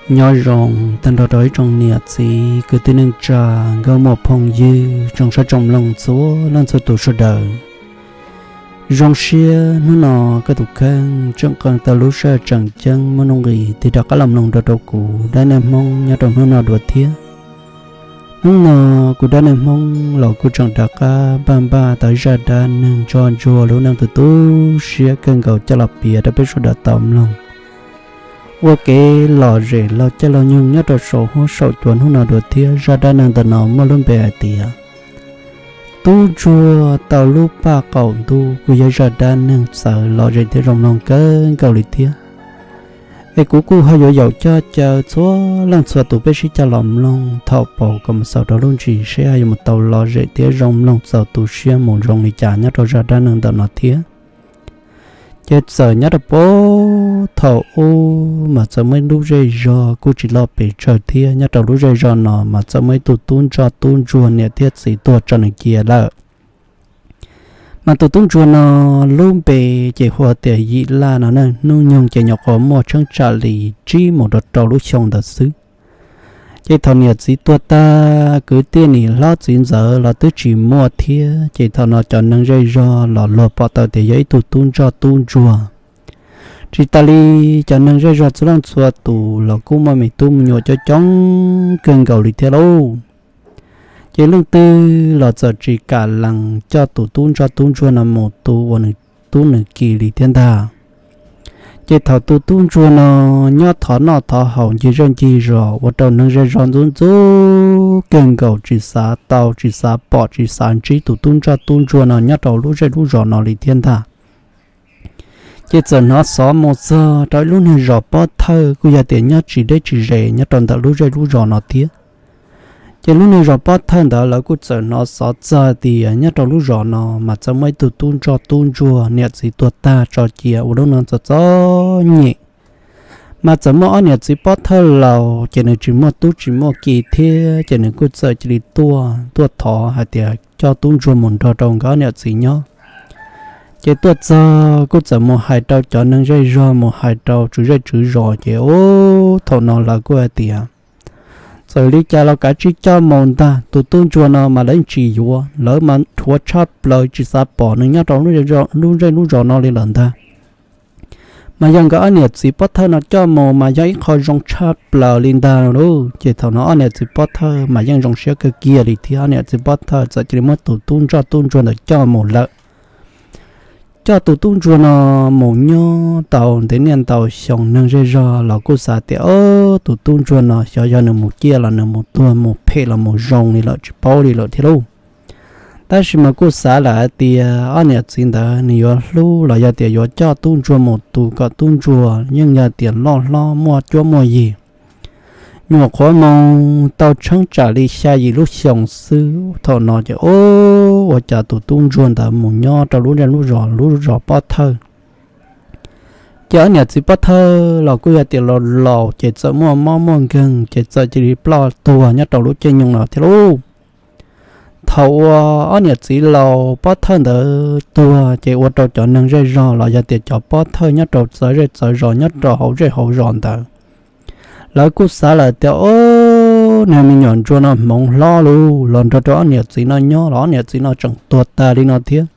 Nyob zoo tag nrho rau ib tsoom niam txiv kwv tij neej tsa, nkauj muam phooj ywg, tsoom saib tsoom mloog txhua leej txhua tus sawv daws. Zoo siab hnub no koj tus kheej tseem qee tau lub sij hawm tseem ceeb muaj nuj nqis tig rov qab los mloog rau rau kuv Dab Neeg Hmoob nyob rau hnub no dua thiab. Hnub no kuv Dab Neeg Hmoob los kuj tseem rov qab npaj npaj tau zaj dab neeg ntsuag ntsuag lub neej tu tu siab kawg nkaus coj los piav rau peb sawv daws tau mloog ua kev lom zem laug caij laug nyoog nyob rau saum huab saum cua hnub no dua thiab. Zaj dab neeg ntawm no muaj lub npe hais tias Tub Ntsuag tau lub paj qaum ntuj, kuj yog zaj dab neeg txawv lom zem thiab zoo mloog kawg nkaus li thiab. Es kuv kuj ho yuav yaum coj caw txhua leej txhua tus peb sib coj los mloog thaum paus kom mus xaus rau lub ntsis seb yuav mus tau lom zem thiab zoo mloog txaus tu siab mus zoo li cas nyob rau zaj dab neeg ntawm no thiab. Ces txawm nyob rau puag thaum ub mas txawm muaj ib lub zej zog kuj tsis loj pes tsawg thiab. Nyob rau lub zej zog no mas txawm muaj ib tug tub ntsoj tub ntsuag niam thiab txiv tuag tso nws cia lawm. Mas tus tub ntsuag no lub npe ces hu tias Yim Laj no ne. Hnub nyoog ces nyuam qhuav muaj tsheeb tsam li tsib mus rau rau lub xyoo ntawd xwb. Ces thaum niam txiv tuag tag, kwv tij niam hlob txiv ntxawm los twb tsis muaj thiab. Ces thaum no cov neeg zej zog los luag pom tau tias yog ib tug tub ntsoj tub ntsuag. Tsis tas li, cov neeg zej zog txhua leej txhua tus los kuj muaj me tub me nyuam coob coob kawg nkaus li thiab lauj. Ces leej twg los txawm tsis kam lees coj tus tub ntsoj tub ntsuag no mus tu ua nws tub nws ki li thiab ntag. Ces thaum tus tub ntsuag no nyob thov noj thov haus ncig zej ncig zos ua rau neeg zej zog ntxub ntxub kawg nkaus, tsis xav tau tsis xav pom tsis xav ntsib tus tub ntsoj tub ntsuag no nyob rau lub zej lub zos no li thiab ntag. Ces txawm hnov xov mus txog rau ib lub niag zos pob thawj kuj yog tias nyob tsis deb tsis ze nyob rau ntawm lub zej lub zos no thiab. Ces lub niag zos pob thawj ntawd lawv kuj txawm hnov xov txog tias nyob rau lub zos no mas txawm muaj ib tug tub ntsoj tub ntsuag niam txiv tuag tag tso cia ua lub neej txom txom nyem. Mas txawm muaj ob niam txiv pob thawj laus ces nws tsis muaj tub tsis muaj ki thiab, ces nws kuj txawm cia li tuaj tuaj thov hais tias coj tub ntsuag mus nrog rau nkawd ob niam txiv nyob. Ces tuaj txog kuj txawm mus hais rau cov neeg zej zog, mus hais rau tswv zej tswv zos, ces ub thaum no lawv kuj hais tias txawm li cas los kav tsij coj mus ntag, tus tub ntsuag no mas lawv tsis yuav, lawv mas dhuav tshaj plaws tsis xav pom nws nyob rau lub zej lub zos no li lawm ntag. Mas yog nkawd ob niam txiv pob thawj no coj mus mas yog ib qho zoo tshaj plaws li ntag lauj. Ces thaum no ob niam txiv pob thawj mas yeej zoo siab kawg kiag li thiab, ob niam txiv pob thawj txawm cia li muab tus tub ntsoj tub ntsuag ntawd coj mus lawm. Coj tus tub ntsuag no mus nyob tau ntev niaj ntau xyoo, neeg zej zog los kuj xav tias tus tub ntsuag no xyov yog nws mus ciaj los nws mus tuag, mus phem los mus zoo li lawm tsis paub li lawm thiab lauj. Tab sis mas kuj xav lawm hais tias ob niam txiv ntawd nws yuav hlub los yog tias yuav coj tub ntsuag mus tu kom tub ntsuag yeej yog tias loj hlob muaj cuab muaj yig. Nyuam qhuav mus tau tsheeb tsam li xya yim lub xyoo xwb, thaum no ces ub ua cas tus tub ntsuag ntawd mus nyob rau lub zej lub zos, lub zos pob thawj. Ces ob niam txiv pob thawj los kuj yog tias laus laus ces txawm muaj mob muaj nkeeg ces txawm cia li ploj tuag nyob rau lub caij nyoog no thiab lauj. Thaum uas ob niam txiv laus pob thawj ntawd tuag ces ua rau cov neeg zej zog los yog tias cov pob thawj nyob rau txawv zej txawv zos nyob rau hauv zej hauv zos ntawd, lawv kuj xav lawm tias ub, niag me nyuam ntsuag no hmoov hlob lauj, los nrog rau ob niam txiv no nyob los ob niam txiv no tseem tuag tag li no thiab.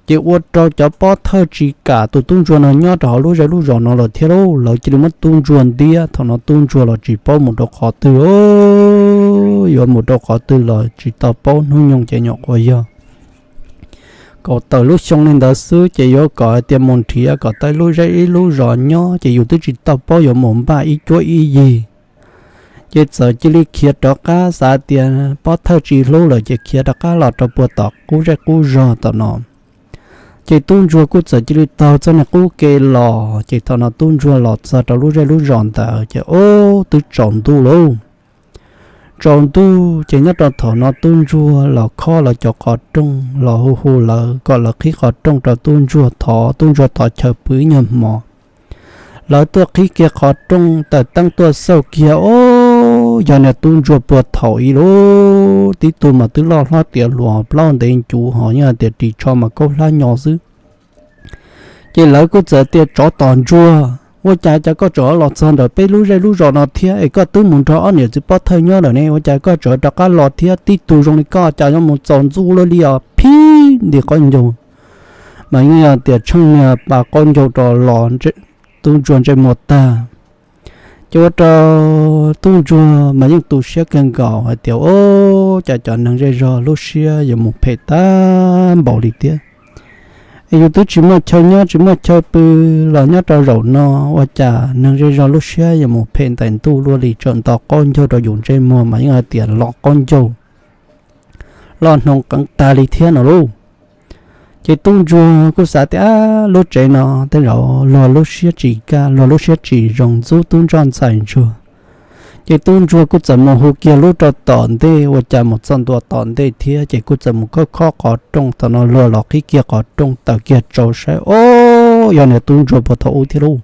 Ces ua rau cov pob thawj tsis kam tus tub ntsuag no nyob rau hauv lub zej lub zos no lawm thiab lauj, lawv cia li muab tub ntsuag ntiab. Thaum no tub ntsuag los tsis paub mus rau qhov twg, yuav mus rau qhov twg los tsis tau paub, hnub nyoog ces nyuam qhuav yog kaum tawm lub xyoo li ntawd xwb, ces yuav kom hais tias mus nrhiav kom tau ib lub zej ib lub zos nyob ces yus twb tsis tau paub yuav mus npaj ib cuab ib yig. Ces txawm cia li khiav rov qab, xav tias pob thawj tsis hlub lawm ces khiav rov qab los rau puag tom qub zej qub zos tom no. Ces tub ntsuag kuj txawm cia li taug txoj niag qub ke los, ces thaum no tub ntsuag los txog rau lub zej lub zos ntawd ces ub twb tsaus ntuj lauj. Tsaus ntuj ces nyob rau thaum no tub ntsuag los khob lawv cov qhov rooj, los hu hu lawv kom lawv qhib qhov rooj rau tub ntsuag thov, tub ntsuag thov chaw pw ib nyuag hmo. Lawv tuaj qhib kiag qhov rooj, taws teeb tuaj xauj kiag, ub, yog niag tub ntsuag puag thaum ub lauj, tib tug mas twb loj hlob tiav hluas plaub ntev ncuv ho yeej hais tias ris tsho mas kaub hlab nyo xwb. Ces lawv kuj txawm tias tsov tom ntsuag, Ua cas cas koj tseem los txog ntawm peb lub zej lub zos no thiab es koj twb mus nrog ob niam txiv pov thawj nyob lawm ne, ua cas koj tseem rov qab los thiab? Tib tug zoo li koj cas yuav mus txaus ntxub luaj li os, phib nti qaub ncaug. Mas yeej yog tias tsheej niag pa qaub ncaug rau los tub ntsuag ntsej muag tag. Ces ua rau tub ntsuag mas yeej tu siab kawg nkaus hais tias, Ub, cas cov neeg zej zog lub siab yuav mus phem tag npaum li thiab. Es yus twb tsis muaj chaw nyob tsis muaj chaw pw los nyob rau zaum no, ua cas neeg zej zog lub siab yuav mus phem ntais ntuj luaj li, tseem nto qaub ncaug rau yus ntsej muag mas yeej hais tias los qaub ncaug, los hnoos qeev tag li thiab no lauj. Ces tub ntsuag kuj xav tias, Lub tsev no tej zaum luag lub siab tsis kaj, luag lub siab tsis zoo, ntxub tub ntsoj ntxhais ntsuag. Ces tub ntsuag kuj txawm mus hu kiag lub rau tom ntej, ua cas mus txog ntua tom ntej thiab ces kuj txawm mus khob khob qhov rooj, thaum no luag los qhib kiag qhov rooj taws kiag tsau saib, Ob, yog niag tub ntsuag puag thaum ub thiab lauj.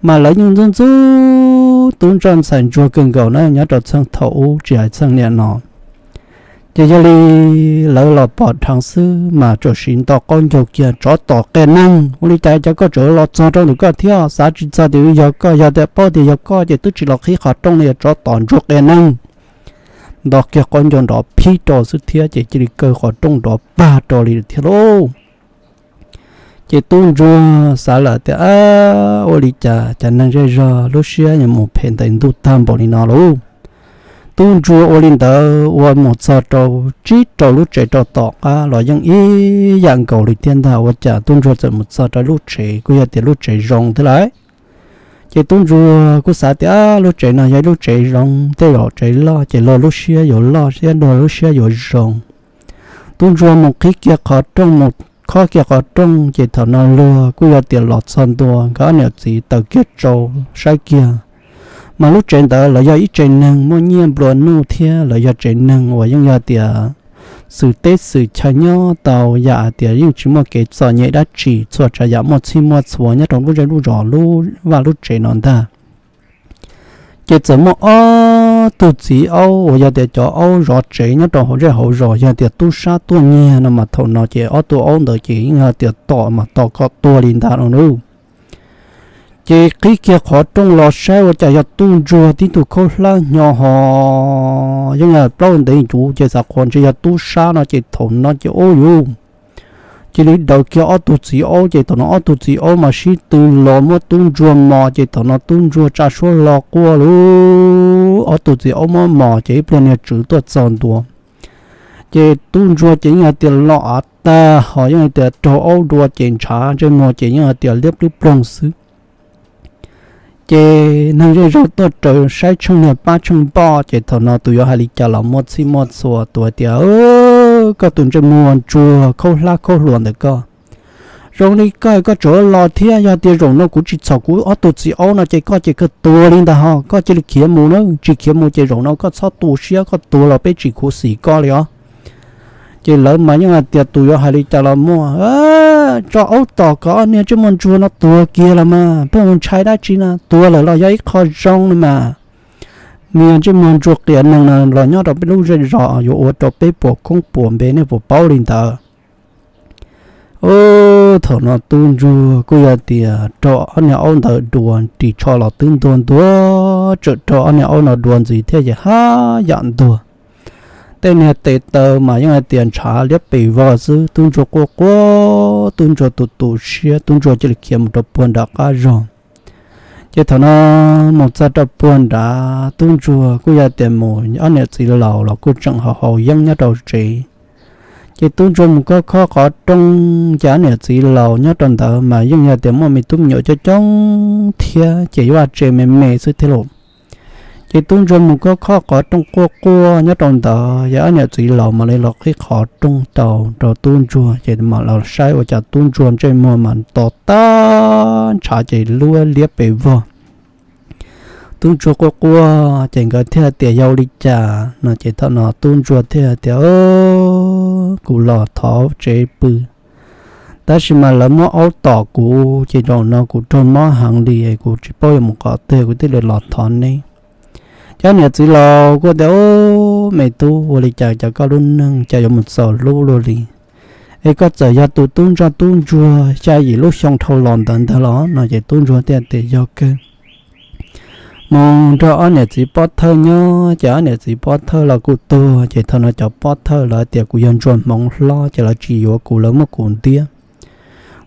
Mas lawv yeej ntxub ntxub tub ntsoj ntxhais ntsuag kawg nkaus na, nyob rau txheej thaum ub tsis hais txheej niaj no. Ces yog li lawv los pom dheev xwb mas txawm sim nto qaub ncaug kiag, Tsov tom qias neeg, ua li cas cas koj tseem los txog rau ntawm koj thiab? Xav tsis txog tias yog koj, yog tias paub tias yog koj ces twb tsis los qhib qhov rooj li, tsov tom ntsuag qias neeg. Nto kiag qaub ncaug nrov phib rau xwb thiab ces cia li kaw qhov rooj nrov pag rau li thiab lauj. Ces tub ntsuag xav lawm tias, Ua li cas cas neeg zej zog lub siab yuav mus phem ntais ntuj tag npaum li no lauj? Tub ntsuag ua li ntawd ua mus txog rau tsib rau lub tsev rau tom qab los yeej ib yam nkaus li thiab ntag, ua cas tub ntsuag txawm mus txog rau lub tsev kuj yog tias lub tsev zoo thiab lauj. Ces tub ntsuag kuj xav tias, Lub tsev no yog ib lub tsev zoo, tej zaum tsev loj ces luag lub siab yuav loj thiab luag lub siab yuav zoo. Tub ntsuag mus qhib kiag qhov rooj, mus khob kiag qhov rooj ces thaum no luag kuj yog tias los txog ntua, nkawd ob niam txiv taws kiag tsau saib kiag, mas lub tsev ntawd lawv yog ib tsev neeg muaj nyiaj nplua nuj thiab lawv yog tsev neeg uas yeej yog tias xwm teb xwm chaw nyob tau yam hais tias yeej tsis muaj kev txom nyem dab tsi, txhua tsav yam muaj txhij muaj txhua nyob rau lub zej lub zos lub vaj lub tsev no ntag. Ces txawm muaj ob tug txiv aub uas yog tias cov aub zov tsev nyob rau hauv zej hauv zos, yog tias tub sab tuaj nyiag no mas thaum no ces ob tug aub ntawd ces yeej yog tias tom mas tom kom tuag li ntag no lauj. Ces qhib kiag qhov rooj los saib ua cas yog tub ntsuag tib tug khaub hlab hnyo ho yeej yog plaub ntev ncuv, ces xav qhov ntshe yog tub sab no ces thaum no ces ub yuv, cia li daws kiag ob tug txiv aub, ces thaum no ob tug txiv aub mas sib tw los muab tub ntsuag mos, ces thaum no tub ntsuag tsa suab lo quaj lauj. Ob tug txiv aub muab mos ces ib pliag niag tswv tuaj txog ntua, ces tub ntsuag ces yeej hais tias lo av tag ho yeej hais tias raug aub dua ces ntshav ntsej muag ces yeej hais tias liab plub ploog xwb. Ces neeg zej zog tuaj raws saib tsheej niag pab tsheej npoj, ces thaum no tus yuav hais li cas los muaj txhij muaj txhua, tus hais tias, Koj tus ntsej muag ntsuag khaub hlab khaub hluas ntawm koj, zoo li koj koj tseem los thiab, yog tias zaum no kuv tsis txhom kuv ob tug txiv aub no ces koj ces kawg tuag li ntag ho, koj cia li khiav mus na, tsis khiav mus ces zaum no koj txhob tu siab, koj tuag los peb tsis khuv xim koj li os. Ces lawv mas yeej hais tias tus yuav hais li cas los muaj, Tso aub tom kom ob niag ntsej muag ntsuag no tuag kiag los mas peb mus ntshai dab tsi na, tuag lawm los yog ib qho zoo no mas. Niag ntsej muag ntsuag qias neeg no los nyob rau peb lub zej zos yuav ua rau peb puas koob puas npe, nej puas paub li ntawd? Ub, thaum no tub ntsuag kuj yog tias raug ob niag aub ntawd dua, ris tsho los twb ntuag ntuag, tseem raug ob niag aub no dua ntxiv thiab ces haj yam ntuag. Tej niag tes taw mas yeej hais tias ntshav liab pes vog xwb, tub ntsuag quaj quaj, tub ntsuag tu tu siab, tub ntsuag cia li khiav mus rau puag nram qab zog. Ces thaum no mus txog rau puag nrad, tub ntsuag kuj yog tias mus, ob niam txiv laus los kuj tseem haus haus yeeb nyob rau tsev. Ces tub ntsuag mus khob khob qhov rooj, ces ob niam txiv laus nyob rau ntawd mas yeej yog tias muaj me tub me nyuam coob coob thiab, ces yuav vaj tse me me xwb thiab lauj. Ces tub ntsuag mus khob khob qhov rooj quaj quaj nyob rau ntawd, ces ob niam txiv laus mam li los qhib qhov rooj tau rau tub ntsuag, ces mam los saib ua cas tub ntsuag ntsej muag mas to tag ntshav ces luab liab pes vog. Tub ntsuag quaj quaj ces nkawd thiaj tias yog li cas no, ces thaum no tub ntsuag thiaj tias, Kuv los thov tsev pw, tab sis mas lawv muab aub tom kuv ces zaum no kuv raug mob heev li, kuv tsis paub yuav mus qhov twg, kuv thiaj li los thov neb. Ces niam txiv laus kuj tias, Ub, me tub, ua li cas cas koj lub neej cas yuav mus txaus hlub luaj li? Es koj txawm yog tus tub ntsoj tub ntsuag xya yim lub xyoo dhau los ntawd ntag los? No ces tub ntsuag thiaj tias yog kawg. Mus nrog ob niam txiv pov thawj nyob ces ob niam txiv pov thawj los kuj tuag, ces thaum no cov pov thawj lawv tias kuv yog ntsuag hmoov hlob ces lawv tsis yuav kuv, lawv muab kuv ntiab.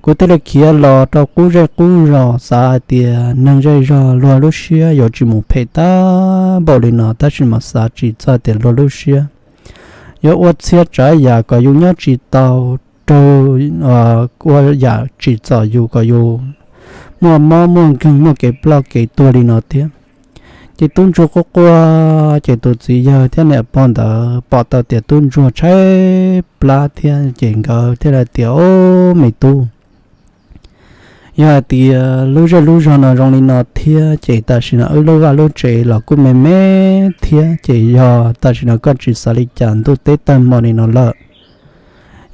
Kuv thiaj li khiav los rau qub zej qub zos, xav hais tias neeg zej zog luag lub siab yuav tsis mus phem tag npaum li no, tab sis mas xav tsis txog tias luag lub siab yuav ua txhia tsav yam kom yus nyob tsis tau, raug ua yam tsim txom yus kom yus muaj mob muaj nkeeg muaj kev ploj kev tuag li no thiab. Ces tub ntsuag quaj quaj, ces tus txiv yawg thiab niam pog ntawd pom tau tias tub ntsuag tshaib plab thiab, ces nkawd thiaj li tias, Ob, me tub, yog hais tias lub zej lub zog no zoo li no thiab ces tam sim no wb lub vaj lub tsev los kuj me me thiab, ces yog tam sim no koj tsis xav li cas, ntuj teb tag hmo li no lawm,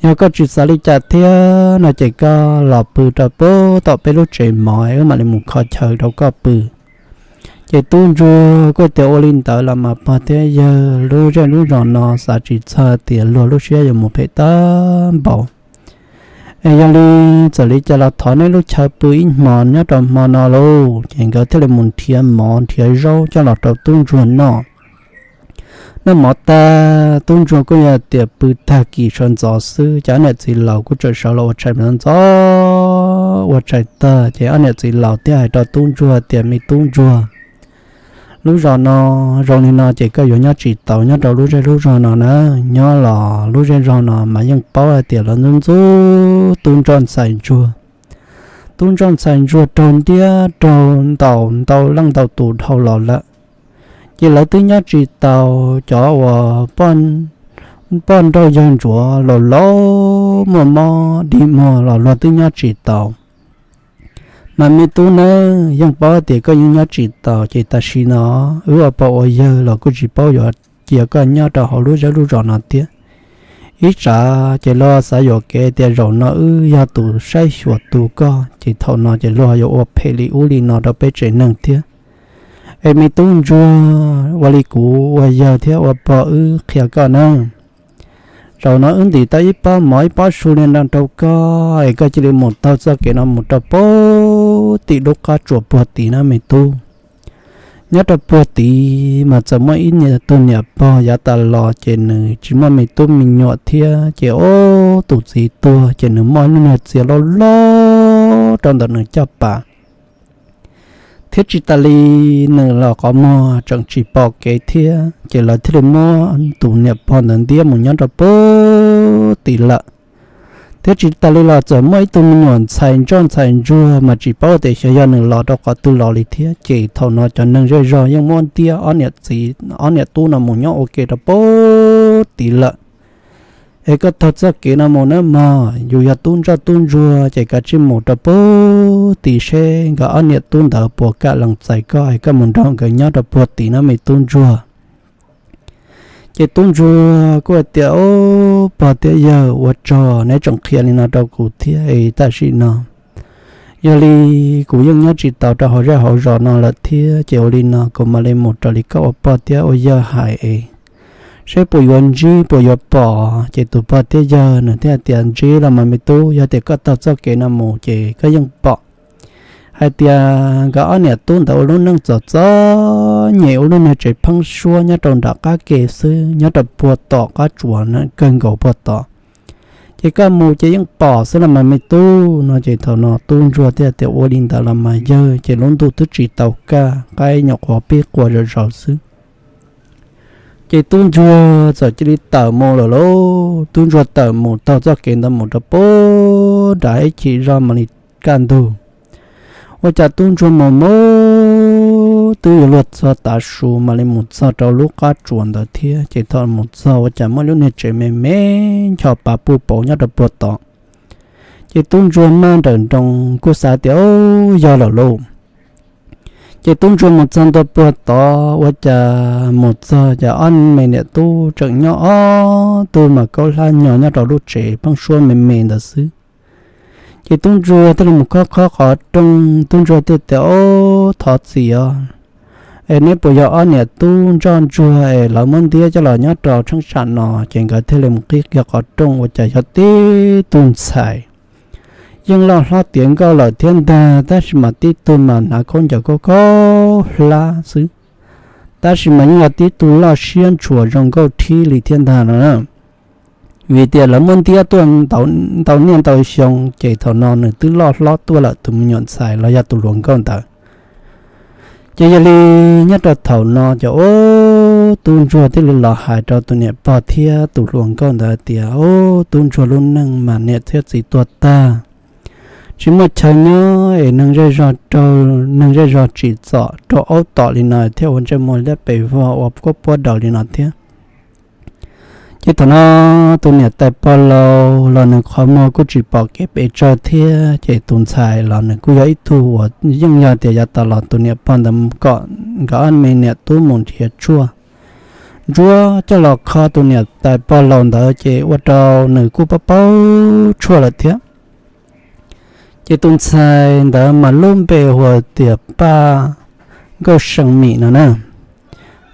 yog koj tsis xav li cas thiab no ces koj los pw rau pem tom peb lub tsev mov, wb mam li mus kho chaw rau koj pw. Ces tub ntsuag kuj tias ua li ntawd los mas pog thiab yawg, lub zej lub zos no xav tsis txog tias luag lub siab yuav mus phem tag npaum. Es yog li txawm li cas los thov neb lub chaw pw ib hmo nyob rau hmo no lauj. Ces nkawd thiaj li mus nrhiav mov nrhiav zaub coj los rau tub ntsuag noj. Noj mov tag, tub ntsuag kuj yog tias pw tag kis sawv ntxov xwb, ces ob niam txiv laus kuj tseem sawv los ua tshais ntxov ntxov. Ua tshais tag ces ob niam txiv laus thiaj hais rau tub ntsuag tias, Me tub ntsuag, lub zos no zoo li no ces koj yuav nyob tsis tau nyob rau lub zej lub zog no na. Nyob los lub zej zog no mas yeej paub hais tias lawv ntxub ntxub tub ntsoj ntxhais ntsuag. Tub ntsoj ntxhais ntsuag raug ntiab raug ntaus ntau leej ntau tus dhau los lawm, ces lawv twb nyob tsis tau. Cov uas poj nrauj yawg ntsuav laus laus muaj mob dig muag los luag twb nyob tsis tau. Mas me tub nawb, yeej paub tias koj yeej nyob tsis tau, ces tam sim no wb ua pog ua yawg los kuj tsis paub yuav cia koj nyob rau hauv lub zej lub zos no thiab. Ib tsam ces luag xav yuam kev tias zaum no wb yog tus saib xyuas tu koj, ces thaum no ces luag yuav ua phem li ub li no rau peb tsev neeg thiab. Es me tub ntsuag, ua li kuv ua yawg thiab ua pog wb qhia koj nawb, zaum no wb ntim tau ib pob mov ib pob su li no rau koj, es koj cia li mus taug txoj kev no mus rau puag tim lub qab tsuas puag tid na me tub. Nyob rau puag tid mas txawm muaj ib tug niam pog yav tas los ces nws tsis muaj me tub me nyuam thiab, ces ob tus txiv tuag ces nws muaj lub niag txiag loj loj rau ntawm nws caj pas. Thiab tsis tas li, nws los qhov muag tseem tsis pom kev thiab, ces lawv thiaj li muab tus niam pog ntawd ntiab mus nyob rau puag tid lawm. Thiab tsis tas li los txawm muaj ib tug me nyuam ntxhais ntsoj ntxhais ntsuag mas tsis paub tias xyov yog nws los rau qhov twg los li thiab, ces thaum no cov neeg zej zog yeej muab ntiab ob niam txiv, ob niam tub no mus nyob ua ke rau puag tid lawm. Es koj taug txoj kev no mus nawb mog, yus yog tub ntsoj tub ntsuag ces kav tsij mus rau puag tid seb nkawd ob niam tub ntawd puas kam lees txais koj, es koj mus nrog nkawd nyob rau puag tid na me tub ntsuag. Ces tub ntsuag kuj hais tias, Ob, pog thiab yawg, ua tsaug neb tseem qhia li no rau kuv thiab, es tam sim no yog li kuv yeej nyob tsis tau rau hauv zej hauv zos no lawm thiab, ces ua li no kuv mam li mus raws li koj ua pog thiab ua yawg hais es seb puas yuav ntsib puas yuav pom. Ces tus pog thiab yawg nws thiaj tias, Ntsib los mas me tub, yog tias koj taug txoj kev no mus ces koj yeej pom hais tias nkawd ob niam tub ntawd ua lub neej txom txom nyem, ua lub niag tsev pheeb suab nyob rau nram qab ke xwb, nyob rau puag tom qab tsuas kawg nkaus puag tom. Ces koj mus ces yeej pom xwb los mas me tub. No ces thaum no tub ntsuag thiaj tias, Ua li ntawd los mas yawg, ces lub ntuj twb tsis tau kaj, qaib nyuam qhuav pib qua zom zaws xwb. Ces tub ntsuag txawm cia li tawm mus lawm lauj. Tub ntsuag tawm mus taug txoj kev ntawd mus rau puag nram ib chim zog mam li kaj ntug. Ua cas tub ntsuag mus mus twb yuav luag txog tav su mam li mus txog rau lub qab tsuas ntawd thiab. Ces thaum mus txog ua cas muaj lub niag tsev me me ncho pa puj pauv nyob rau puag tod. Ces tub ntsuag maj nrawm nroos kuj xav tias, Ub, yog lawm lauj. Ces tub ntsuag mus txog ntua puag tod ua cas mus txog cas ob me niam tub tseem nyob ob tug mas kaub hlab nyo nyob rau lub tsev pheeb suab me me ntawd xwb. Ces tub ntsuag thiaj li mus khob khob qhov rooj, tub ntsuag thiaj tias, Ob, thov txim os, Es neb puas yog ob niam tub ntsoj ntsuag es lawv muab ntiab coj los nyob rau tsheeb tsam no? Ces nkawd thiaj li mus qhib kiag qhov rooj ua cas yog tib tug ntxhais yeej loj hlob tiav nkauj lawm thiab ntag, tab sis mas tib tug mas hnav khaub ncaws khaub khaub hlab xwb, tab sis mas yeej yog tib tug loj siab ntshua zoo nkauj thib li thiab ntag no. Vim tias lawv muab ntiab tuaj ntau niaj ntau xyoo, ces thaum no nws twb loj hlob tuaj lawm, tus me nyuam ntxhais los yog tus hluas nkauj ntawd. Ces yog li nyob rau thaum no ces ub, tub ntsuag thiaj li los hais rau tus niam pog thiab tus hluas nkauj ntawd tias, Ub, tub ntsuag lub neej mas niam thiab txiv tuag tag, tsis muaj chaw nyob es neeg zej zog raug, neeg zej zog tsim txom raug aub tom li no thiab ua ntsej muag liab pes vog ua kuab puab daws li no thiab. Ces thaum no tus niam tais pog laus los nws qhov muag kuj tsis pom kev pes tsawg thiab, ces tus ntxhais los nws kuj yog ib tug uas yeej yog tias yav tas los tus niam pog ntawd kom nkawd ob me niam tub mus nrhiav tshuaj ntsuab coj los kho tus niam tais pog laus ntawd, ces ua rau nws kuj paub paub tshuaj lawm thiab. Ces tus ntxhais ntawd mas lub npe hu tias Paj Nkauj See Mim no na.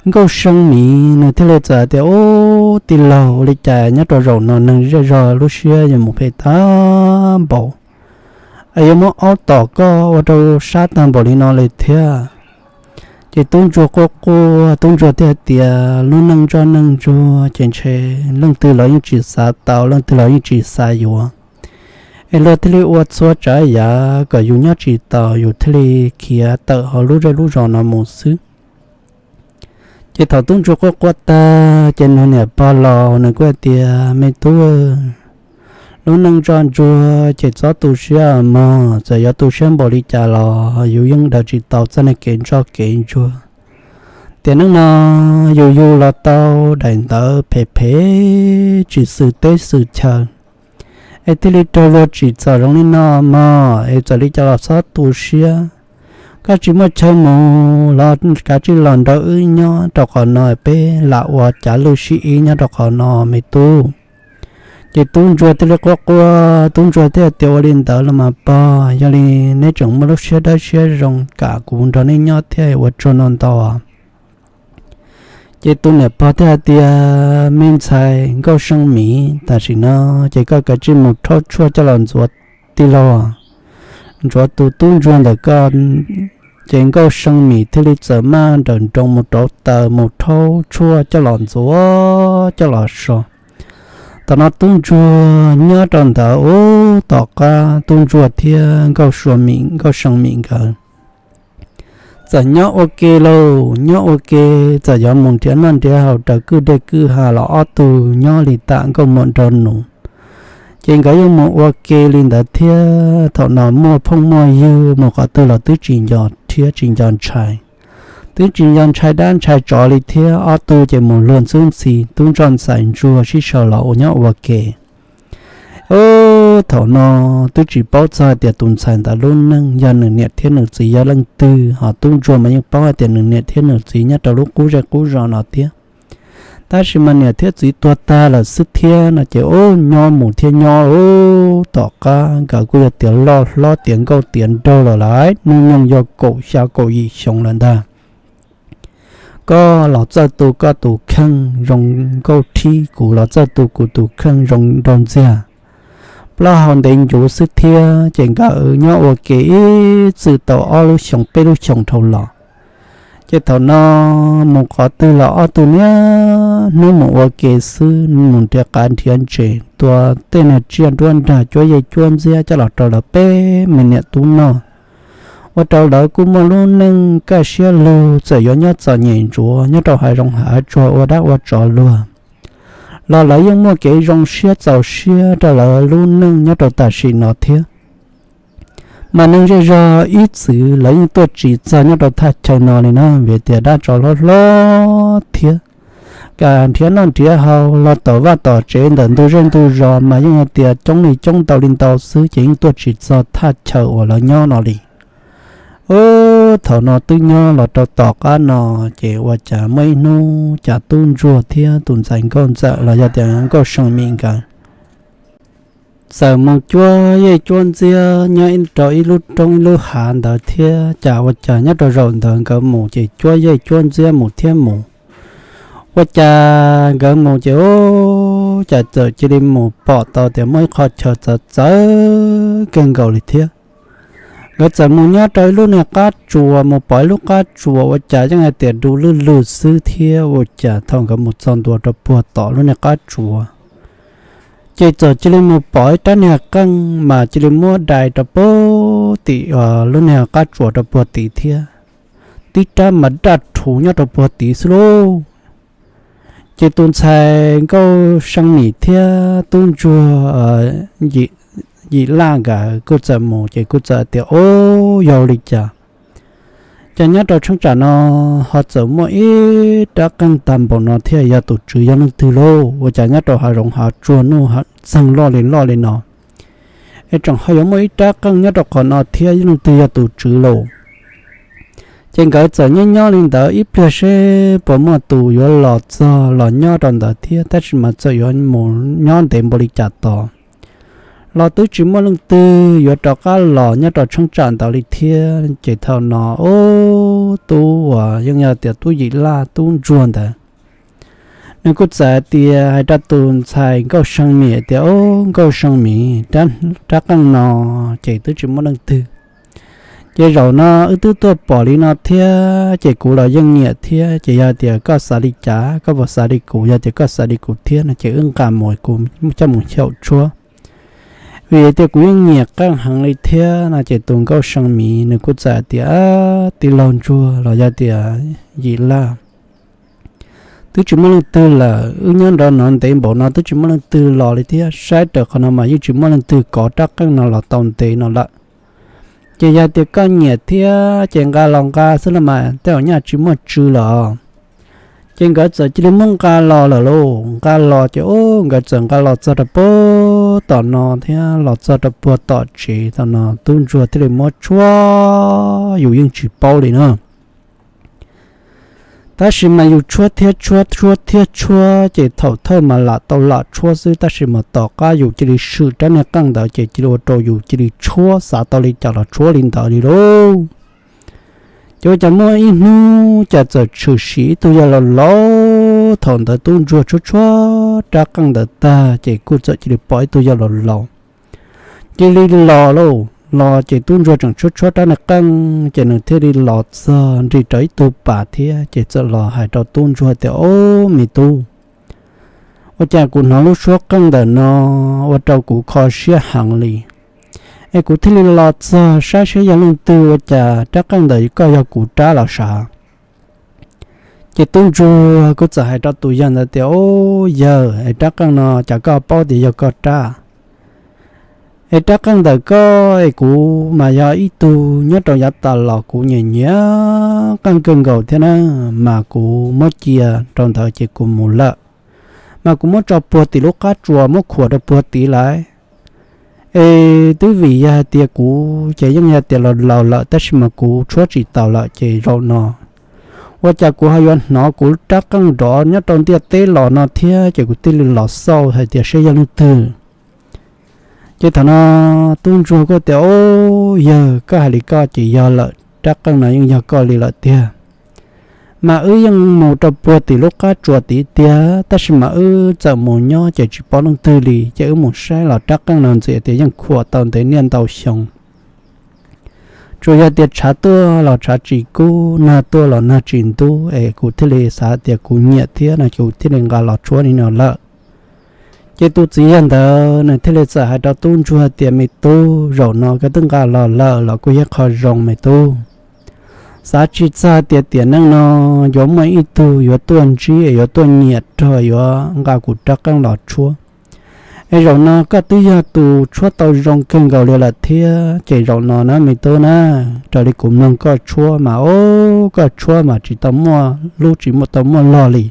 Nkauj See Mim nws thiaj li txawm tias, Ub, tij laug, ua li cas nyob rau zaum no neeg zej zog lub siab yuav mus phem tag npaum, es yuav muab aub tom koj ua rau sab tag npaum li no li thiab? Ces tub ntsuag quaj quaj, tub ntsuag thiaj tias, Lub neej ntsoj neej ntsuag ces ntshe leej twg los yeej tsis xav tau, leej twg los yeej tsis xav yuav, es luag thiaj li ua txhua tsav yav kom yus nyob tsis taus, yus thiaj li khiav tawm hauv lub zej lub zos no mus xwb. Ces thaum tub ntsuag quaj quaj tag, ces nws niam pog laus nws kuj tias, Me tub, lub neej ntsoj ntsuag ces txhob tu siab mog, txawm yuav tu siab npaum li cas los yus yeej daws tsis tau txoj niag kev ntsoj kev ntsuag. Tiam neej no yus yug los tau daim ntawv phem phem tsis xwm teb xwm chaw, es thiaj li raug luag tsim txom zoo li no mog, es txawm li cas los txhob tu siab. Koj tsis muaj chaw mus los kav tsij los nrog wb nyob rau qhov no, peb lam ua cav lwj sib ib nyob rau qhov no, me tub. Ces tub ntsuag thiaj li quaj quaj, tub ntsuag thiaj tias, Ua li ntawd los mas pog, yog li neb tseem muaj lub siab dawb siab zoo kam kuv nrog neb nyob thiab, ua tsaug ntau ntau. Ces tus niam pog thiaj hais tias, Me ntxhais Nkauj See Mim, tam sim no ces koj kav tsij mus rhaub tshuaj coj los ntxuav tij laug. Ntxuav tus tub ntsuag ntawm koj. Ces Nkauj See Mim thiaj li txawm maj nrawm nroos mus rauv taws mus rhaub tshuaj coj los ntxuav coj los so. Thaum no tub ntsuag nyob rau ntawd ub, tom qab tub ntsuag thiab Nkauj See Mim nkawd txawm nyob ua ke lauj, nyob ua ke, txawm yuav mus nrhiav noj nrhiav haus raws kwj dej kwj ha los ob tug nyob li tam nkauj muam nraug nus. Ces nkawd yeej mus ua ke li ntawd thiab. Thaum no muaj phooj muaj ywg mus qhov twg los twb tsis nco rhiab tsis nco ntshai, twb tsis nco ntshai dab ntshai tsov li thiab. Ob tug ces mus luag ntxwb ntxhi tub ntsoj ntxhais ntsuag sib sau los ua nyob ua ke. Thaum no twb tsis paub txog hais tias tus ntxhais ntawd lub neej yog nws niam thiab nws txiv yog leej twg, ho tub ntsuag mas yeej paub hais tias nws niam thiab nws txiv nyob rau lub qub zej qub zos no thiab. Tab sis mas niam thiab txiv tuag tag lawm xwb thiab no ces ub, nyob mus thiab nyob ub, tom qab nkawd kuj yog tias loj hlob tiav nkauj tiav nraug lawm lauj, hnub nyoog yog kaum xya kaum yim xyoo lawm ntag. Koj los txawj tu koj tus kheej zoo nkauj thib, kuv los txawj tu kuv tus kheej zoo nraug ntxiag. Plaub hau ntev ncuv xwb thiab, ces nkawd nyob ua ke ib txwm tau ob lub xyoos peb lub xyoos dhau los. Ces thaum no mus qhov twg los ob tug niaj hnub mus ua ke xwb, mus nrhiav qav nrhiav ntses tua tej niag tsiaj nruab nrag cuab yej cuab ntxiab coj los rau lawv peb me niam tub noj, ua rau lawv kuj muaj lub neej kaj siab lug, txawm yuav nyob txom nyem ntsuav nyob rau hav zoov hav tsuag ua dab ua tsov luag los lawv yeej muaj kev zoo siab txaus siab rau lawv lub neej nyob rau tam sim no thiab. Mas neeg zej zog ib txwm lawv yeej tuaj tsim txog nyob rau thaj chaw no li na, vim tias dab tsov hlob hlob thiab, kam nrhiav noj nrhiav haus los tom vaj tom tsev ntawm ntug zej ntug zos mas yeej hais tias coob li coob ntau li ntau xwb, ces yeej tuaj tsim txog thaj chaw uas lawv nyob no li. Ub, thaum no twb nyob los rau tom qab no, ces ua cas muaj ib hnub cas tub ntsuag thiab tus ntxhais nkauj ntxawm los yog tias nkauj See Mim nkawd txawm mus cuab yej cuab ntxiab nyob rau ib lub roob ib lub hav ntawd thiab. Cas ua cas nyob rau zaum ntawd nkawd mus ces cuab yej cuab ntxiab mus thiab mus, ua cas nkawd mus ces ua cas txawm cia li mus pom tau tias muaj ib qho chaw txawv txawv kawg nkaus li thiab. Nkawd txawm mus nyob rau ib lub niag qab tsuas, mus pom ib lub qab tsuas ua cas yeej hais tias du lwj lwj xwb thiab. Ua cas thaum nkawd mus txog ntua rau puag tom lub niag qab tsuas, ces txawm cia li mus pom ib rab niag qeej mas cia li muab dai rau puag tim lub niag qab tsuas rau puag tid thiab. Tib rab mas daj rhuv nyob rau puag tid xwb lauj. Ces tus ntxhais Nkauj See Mim thiab tub ntsuag Yim Laj nkawd kuj txawm mus ces kuj txawm tias, Ub, yog li cas, cas nyob rau cheeb tsam no ho txawm muaj ib rab qeej tag npaum no thiab, yog tus tswv yog leej twg lauj? Ua cas nyob rau hav zoov hav tsuag nuj txeeg loj li loj li no, es tseem ho yuav muaj ib rab qeej nyob rau qhov no thiab, leej twg yog tus tswv lauj? Ces nkawd txawm nyob nyob li ntawd ib pliag seb puas muaj tus yuav los txog los nyob rau ntawd thiab, tab sis mas txawm yuav mus nyob ntev npaum li cas tod los twb tsis muaj leej twg yuav rov qab los nyob rau cheeb tsam ntawd li thiab. Ces thaum no ub, tub uas yeej yog tias tub Yim Laj tub ntsuag ntawd, nws kuj txawm tias hais rau tus ntxhais Nkauj See Mim tias, Ub, Nkauj See Mim, rab qeej no ces twb tsis muaj leej twg, ces zaum no wb twb tuaj pom li no thiab ces kuv los yeej nyiam thiab. Ces yog tias koj xav li cas, koj puas xav li kuv? Yog tias koj xav li kuv thiab no ces wb nqa mus, kuv coj mus xyaum tshuab, vim tias kuv yeej nyiam qeej heev li thiab no. Ces tus Nkauj See Mim nws kuj txawm tias, Tij laug ntsuag los yog tias Yim Laj, twb tsis muaj leej twg lawm, wb nyob nrov no ntev npaum no twb tsis muaj leej twg los li thiab, saib raws qhov no mas yeej tsis muaj leej twg kov rab qeej no los tau ntev no lawm. Ces yog tias koj nyiam thiab ces nqa los nqa xwb los mas, tej zaum nyaj tsis muaj tswv lawm. Ces nkawd txawm cia li muab nqa los lawm lauj. Nqa los ces ub, nkawd txawm nqa los txog rau puag tom no thiab los txog rau puag tom tsev. Thaum no tub ntsuag thiaj li muab tshuab, yus yeej tsis paub li na. Tab sis mas yus tshuab thiab tshuab, tshuab thiab tshuab, ces thaum thawj mas lam tau lam tshuab xwb, tab sis mas tom qab yus cia li swm rab niag qeej ntawd ces cia li ua rau yus cia li tshuab, xav tau li cas los tshuab li ntawd li lauj. Ces ua cas muaj ib hnub cas txawm tshwm sim ib tug yawg laus laus. Thaum ntawd tub ntsuag tshuab tshuab rab qeej ntawd tag ces kuj txawm cia li pom ib tug yawg laus laus cia li los lauj. Los ces tub ntsuag tseem tshuab tshuab rab niag qeej ces nws thiaj li los txog nrig rau ib tug pas thiab ces txawm los hais rau tub ntsuag tias, Ob, me tub, ua cas kuv hnov lub suab qeej ntawm no ua rau kuv kho siab heev li, es kuv thiaj li los txog saib seb yog leej twg, ua cas rab qeej ntawm koj yog kuv rab los sav? Ces tub ntsuag kuj txawm hais rau tus yawg ntawd tias, Ob, yawg, es rab qeej no cas koj paub tias yog koj rab? Es rab qeej ntawm koj es kuv mas yog ib tug nyob rau yav tas los kuv nyiam nyiam qeej kawg nkaus thiab na, mas kuv muab cia rau ntawd ces kuv mus lawm, mas kuv muab tso puag tim lub qab tsuas muab khuam rau puag tid lawm. Es twb vim yog hais tias kuv ces yeej yog tias los laus lawm tab sis mas kuv tshuab tsis taus lawm ces zaum no ua cas kuv ho yuav hnov kuv rab qeej nrov nyob rau ntiaj teb los no thiab, ces kuv thiaj li los xauj hais tias seb yog leej twg. Ces thaum no tub ntsuag kuj tias, Ob, yawg, koj hais li koj ces yog lawm, rab qeej no yeej yog koj li lawm tiag. Mas wb yeej mus rau puag tim lub qab tsuas tid tiag, tab sis mas wb txawm mus nyob ces tsis paub leej twg li, ces wb mus saib los rab qeej no ntxim tias yeej khuam tau ntev niaj ntau xyoo. Tsuas yog tias tshav tuaj los tshav tsis kub, nag tuaj los nag tsis ntub, es kuv thiaj li xav tias kuv nyiam thiab no ces kuv thiaj li nqa los tshuab li no lawm. Ces tus txiv yawg ntawd nws thiaj li txawm hais rau tub ntsuag tias, Me tub, zaum no koj twb nqa los lawm los kuj yog qho zoo me tub. Xav tsis txog tias tiam neej no yuav muaj ib tug yuav tuaj ntsib es yuav tuaj nyiam rog yuav nqa kuv rab qeej los tshuab. Es zaum no koj twb yog tus tshuab tau zoo kawg nkaus li lawm thiab, ces zaum no na me tub na, raws li kuv mloog koj tshuab mas, o, koj tshuab mas tsis tau muaj lub tsis muaj tau muaj log li.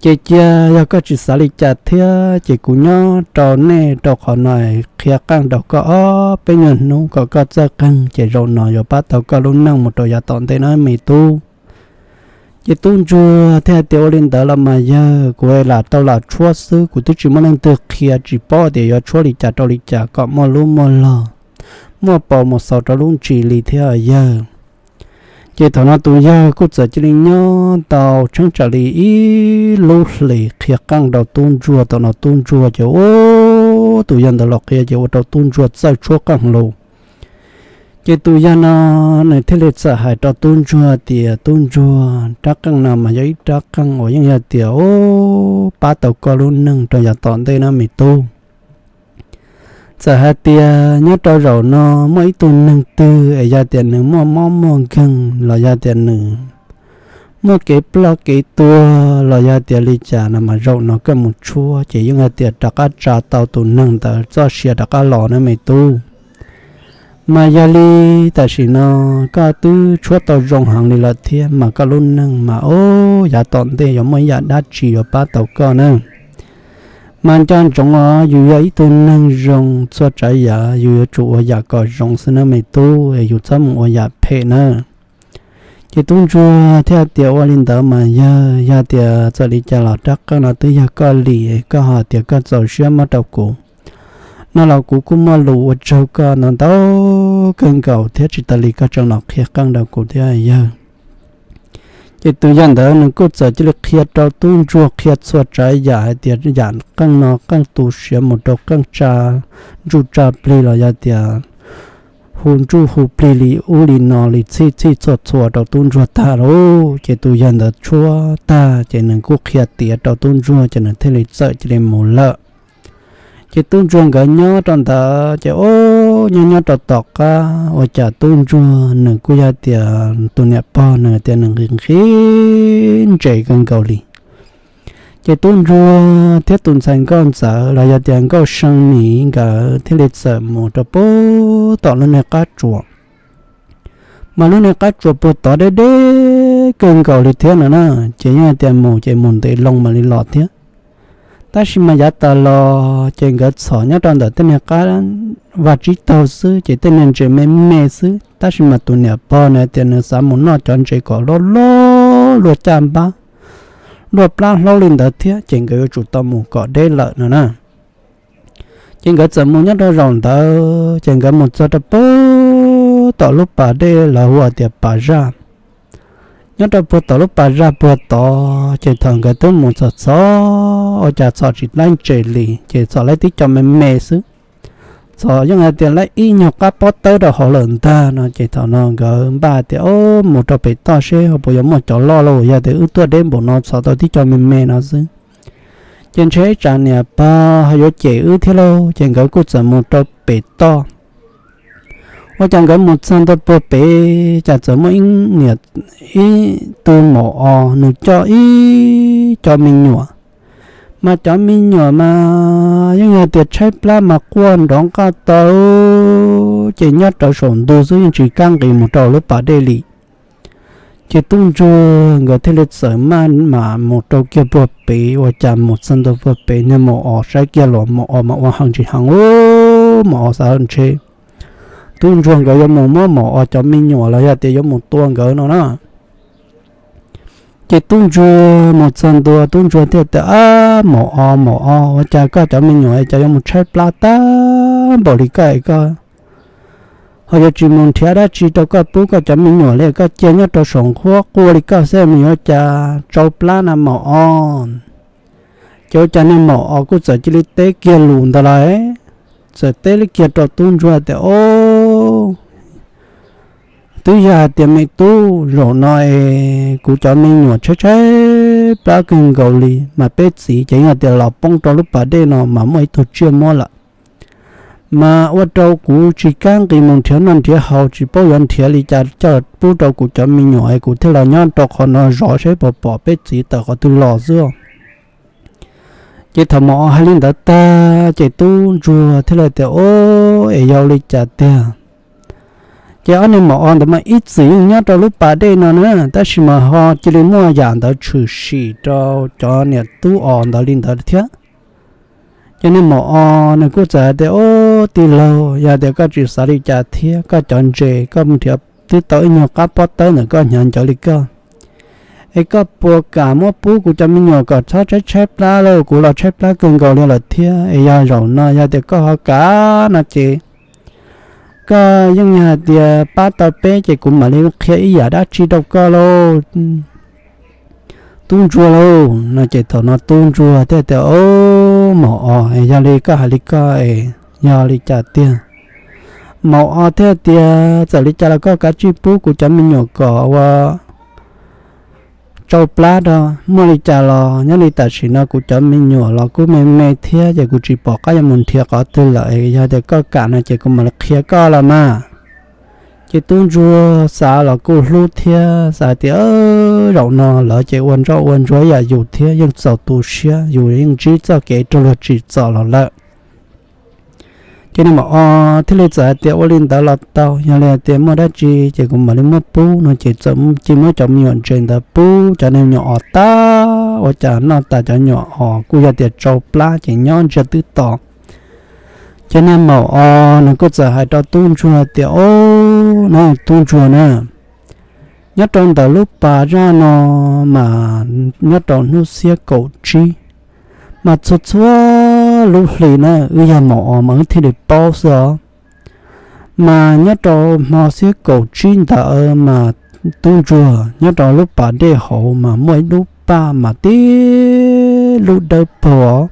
Ces cia yog koj tsis xav li cas thiab ces kuv nyob rau nej rau qhov no qhia qeej rau koj ob peb nyuag hnub kom koj txawj qeej ces zaum no yuav pab tau koj lub neej mus rau yav tom ntej na me tub. Ces tub ntsuag thiaj hais tias, ua li ntawd los mas yawg, kuv lam tau lam tshuab xwb, kuv twb tsis muaj leej twg qhia, tsis paub tias yuav tshuab li cas rau li cas kom muaj lub muaj log, muaj paus mus xaus rau lub ntsis li thiab yawg. Ces thaum no tus yawg kuj txawm cia li nyob tau tsheeb tsam li ib lub hlis qhia qeej rau tub ntsuag. Thaum no tub ntsuag ces ua tus yawg ntawd los qhia ces ua rau tub ntsuag txawj tshuab qeej lus. Ces tus yawg no nws thiaj li txawm hais rau tub ntsuag tias, tub ntsuag, rab qeej no mas yog ib rab qeej uas yeej yog tias ub pab tau koj lub neej rau yav tom ntej na me tub. Txawm hais tias nyob rau zaum no muaj ib tug neeg twg es yog tias nws muaj mob muaj nkeeg los yog tias nws muaj kev ploj kev tuag los yog tias li cas no mas zaum no koj mus tshuab ces yeej hais tias rov qab tsa tau tus neeg ntawd txoj sia rov qab los na me tub. Mas yog li tam sim no koj twb tshuab tau zoo heev li lawm thiab mas koj lub neej mas ub yav tom ntej yuav muaj ib yam dab tsi yuav pab tau koj na. Mas nco ntsoov os, yus yog ib tug neeg zoo, txhua tsav yam yus yuav tsum ua yam kom zoo xwb na me tub, es yus txhob mus ua yam phem na. Ces tub ntsuag thiaj tias, ua li ntawd mas yawg, yog tias txawm li cas los rab qeej no twb yog koj li, koj ho tias koj txaus siab muab rau kuv no los kuv kuj muaj lus ua tsaug koj ntau ntau kawg nkaus thiab, tsis tas li koj tseem los qhia qeej rau kuv thiab yawg. Ces tus yawg ntawd nws kuj txawm cia li qhia rau tub ntsuag, qhia txhua tsav yam hais tias yam qeej no qeej tu siav mus rau qeej tsa ntsuj tsa plig los yog tias hu ntsuj hu plig li ub li no li txhij txhij txhua txhua rau tub ntsuag tag lauj. Ces tus yawg ntawd tshuab tag ces nws kuj qhia tiav rau tub ntsuag ces nws thiaj li txawm cia li mus lawm. Ces tub ntsuag nkawd nyob rau ntawd ces ub nyob nyob rau tom qab ua cas tub ntsuag nws kuj yog tias tus niam pog nws tias nws nqhis nqhis ntses kawg nkaus li. Ces tub ntsuag thiab tus ntxhais nkauj ntxawm los yog tias nkauj see mis nkawd thiaj li txawm mus rau puag tom lub niag qab tsuas. Mas lub niag qab tsuas puag tod deb deb kawg nkaus li thiab no na, ces yeej tias mus ces mus ntev loo mam li los thiab. Tab sis mas yav tas los ces nkawd txhom nyob rau ntawm tej niag qab vaj tsib taug xwb ces tej niag ntses me me xwb, tab sis mas tus niam pog nws tias nws xav mus noj cov ntses kom loj loj luaj caj npab, luaj plab hlaub li ntawd thiab ces nkawd yuav tsum tau mus kom deb lawm no na. Ces nkawd txawm mus nyob rau zaum ntawd ces nkawd mus txog rau puag tom lub pas dej lawv hu tias pas zaj. Nyob rau puag tom lub pas zaj puag tod ces thaum nkawd twb mus txog txog ua cas txhom tsis laib ntses li ces txhom laib tib co me me xwb. Txhom yeej hais tias laib ib nyuag qab pob tawb rau hauv lawm ntag no ces thaum no nkawd npaj tias, o, mus rau pem toj seb ho puas yuav muaj cov loj lauj, yog tias wb tuaj deb npaum no txhom tau tib co me me no xwb ces ntshe ib tsam niam pog ho yuav cem wb thiab lauj. Ces nkawd kuj txawm mus rau pem toj. Ua cas nkawd mus txog ntua puag pem cas txawm muaj ib niam, ib tug maum os nws coj ib co me nyuam. Mas cov me nyuam mas yeej yog tias tshaib plab mas quaj nrov nqaj tau, ces nyob rau saum ntug xwb yeej tsis kam nqis mus rau lub pas dej li. Ces tub ntsuag nkawd thiaj li txawm maj mam mus rau kiag puag pem, ua cas mus txog ntua puag pem niag maum os saib kiag los maum os mas ua heev tsis heev, maum os xav ntshe tub ntsuag nkawd yuav mus muab maum os cov me nyuam los yog tias yuav mus tua nkawd no na. Ces tub ntsuag mus txog ntua tub ntsuag thiaj tias, ab, maum os, maum os, ua cas koj cov me nyuam es cas yuav mus tshaib plab tag npaum li koj es koj ho yuav tsis mus nrhiav dab tsi rau koj pub koj cov me nyuam li, koj cia nyob rau saum nqhuab quaj li koj xwb mas yuav ua cas tsau plab na maum os. Ces ua cas niag maum os kuj txawm cia li teb kiag lus ntawd lawm, txawm teb li kiag rau tub ntsuag tias, o, twb yog hais tias me tub, zaum no es kuv cov me nyuam tshaib tshaib plab kawg nkaus li mas peb txiv ces yog tias los poob rau lub pas dej no mas muaj ib tug tsiaj muab lawm. Mas ua rau kuv tsis kam nqis mus nrhiav noj nrhiav haus, tsis paub yuav nrhiav li cas coj pub rau kuv cov me nyuam es kuv thiaj los nyob rau qhov no zov seb puas pom peb txiv tawm qhov twg los xwb. Ces thaum maum os hais li ntawd tag ces tub ntsuag thiaj li tias, o, es yog li cas tiag? Ces ob niag maum os ntawd mas ib txwm yeej nyob rau lub pas dej no na, tab sis mas ho cia li muaj yam ntawd tshwm sim rau cov niam tub os ntawd li ntawd thiab. Ces niag maum os nws kuj txawm hais tias, o, tij laug, yog tias koj tsis xav li cas thiab, koj cov ntses koj nrhiav twb tau ib nyuag qab pob tawb ntawm koj hnyav ncawv li koj, Es koj puas kam muab pub kuv cov me nyuam kom txhob tshaib tshaib plab lauj? Kuv los tshaib plab kawg nkaus li lawm thiab. Es yog zaum no yog tias koj ho kam no ces koj yeej yog hais tias pab tau peb ces kuv mam li qhia ib yam dab tsi rau koj lauj, tub ntsuag lauj. No ces thaum no tub ntsuag thiaj tias, Maum os, es yog li koj hais li koj es yog li cas tiag? Maum os thiaj tias, Txawm li cas los koj kav tsij pub kuv cov me nyuam kom ua tsau plab rau. Muaj li cas los nyob li tam sim no kuv cov me nyuam los kuj me me thiab ces kuv tsis pom qab yuav mus nrhiav qhov twg lawm. Yog tias koj kam no ces kuv mam li qhia koj los mas. Ces tub ntsuag xav los kuj hlub thiab xav tias, Zaum no lawv ces ua ntsoj ua ntsuag ib yam yus thiab, yeej txaus tu siab, yus yeej ntsib txoj kev raug luag tsim txom los lawm. Ces niag maum os thiaj li txawm hais tias, Ua li ntawd los tau, yog li hais tias muaj dab tsi ces kuv mam li muab pub. No ces txawm cia muab cov me nyuam ntses ntawd pub cov niag me nyuam os tag, ua cas noj tas cov nyuam os kuj yog tias tsau plab ces nyob ntsiag twb to. Ces niag maum os nws kuj txawm hais rau tub ntsuag tias, Ob, na tub ntsuag na, nyob rau ntawm lub pas zaj no mas nyob rau hnub xiab kaum tsib mas txhua txhua lub hli na wb yog maum os mas wb thiaj li paub xwb os. Mas nyob rau hmo xiab kaum tsib ntawd mas tub ntsuag nyob rau lub pas dej hauv mas muaj ib lub paj mas tib lub dawb paug os.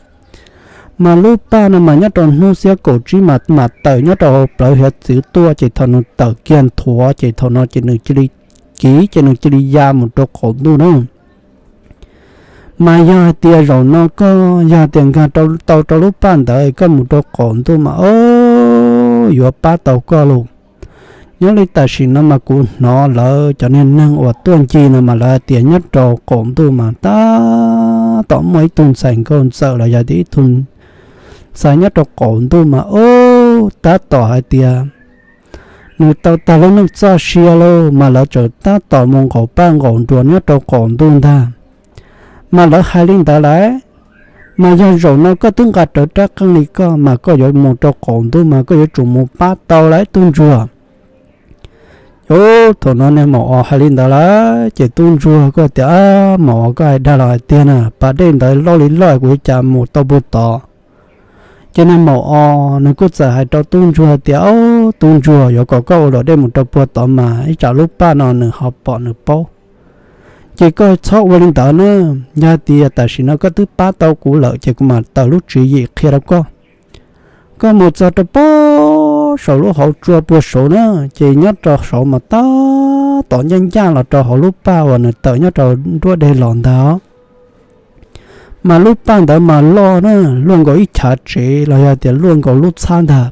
Mas lub paj no mas nyob rau hnub xiab kaum tsib mas mam tawm nyob rau hauv plawv hiav txwv tuaj ces thaum nws tawm kiag nthuav ces thaum no ces nws cia li kiv ces nws cia li ya mus rau qaum ntuj na. Mas yog hais tias zaum no koj yog tias nkag tau rau lub paj ntawd koj mus rau qaum ntuj mas ob, yuav pab tau koj lauj. Nyob li tam sim no mas kuv hnov lawv cov niag neeg uas tuaj ncig no mas lawv hais tias nyob rau qaum ntuj mas tab tom muaj ib tug ntxhais nkauj ntxawm los yog tias ib tug ntxhais nyob rau qaum ntuj mas ob, tab tom hais tias nws tau tag lub neej txoj sia lauj, mas lawv tseem tab tom mus nqaum paj nqaum nruas nyob rau qaum ntuj ntag. Mas lawv hais li ntawd lawm, mas yog zaum no koj twb nqa rawv rab qeej li koj mas koj yuav mus rau qaum ntuj mas koj yuav tsum mus pab tau lawm tub ntsuag. Ub, thaum no niag maum os hais li ntawd lawm ces tub ntsuag kuj tias, Maum os, koj hais dag los hais tiag na, pas dej ntawd loj li loj kuv yuav cas mus tau puag tod? Ces niag maum os nws kuj txawm hais rau tub ntsuag tias, Ob, tub ntsuag, yuav kom koj ua luam dej mus rau puag tod mas ib tsam lub paj no nws ho pom nws paub. Ces koj txhob ua li ntawd na, yog tias tam sim no koj twb pab tau kuv lawm ces kuv mam tawm lub tswv yim qhia rau koj. Koj mus txog rau puag saum lub hauv tsua puag saud na, ces nyob rau saud mas tab tom ncaj ncaj los rau hauv lub paj uas nws tawm nyob rau nruab dej los ntag. Mas lub paj ntawd mas loj na, luaj nkaus ib chav tsev los yog tias luaj nkaus lub txhab ntag.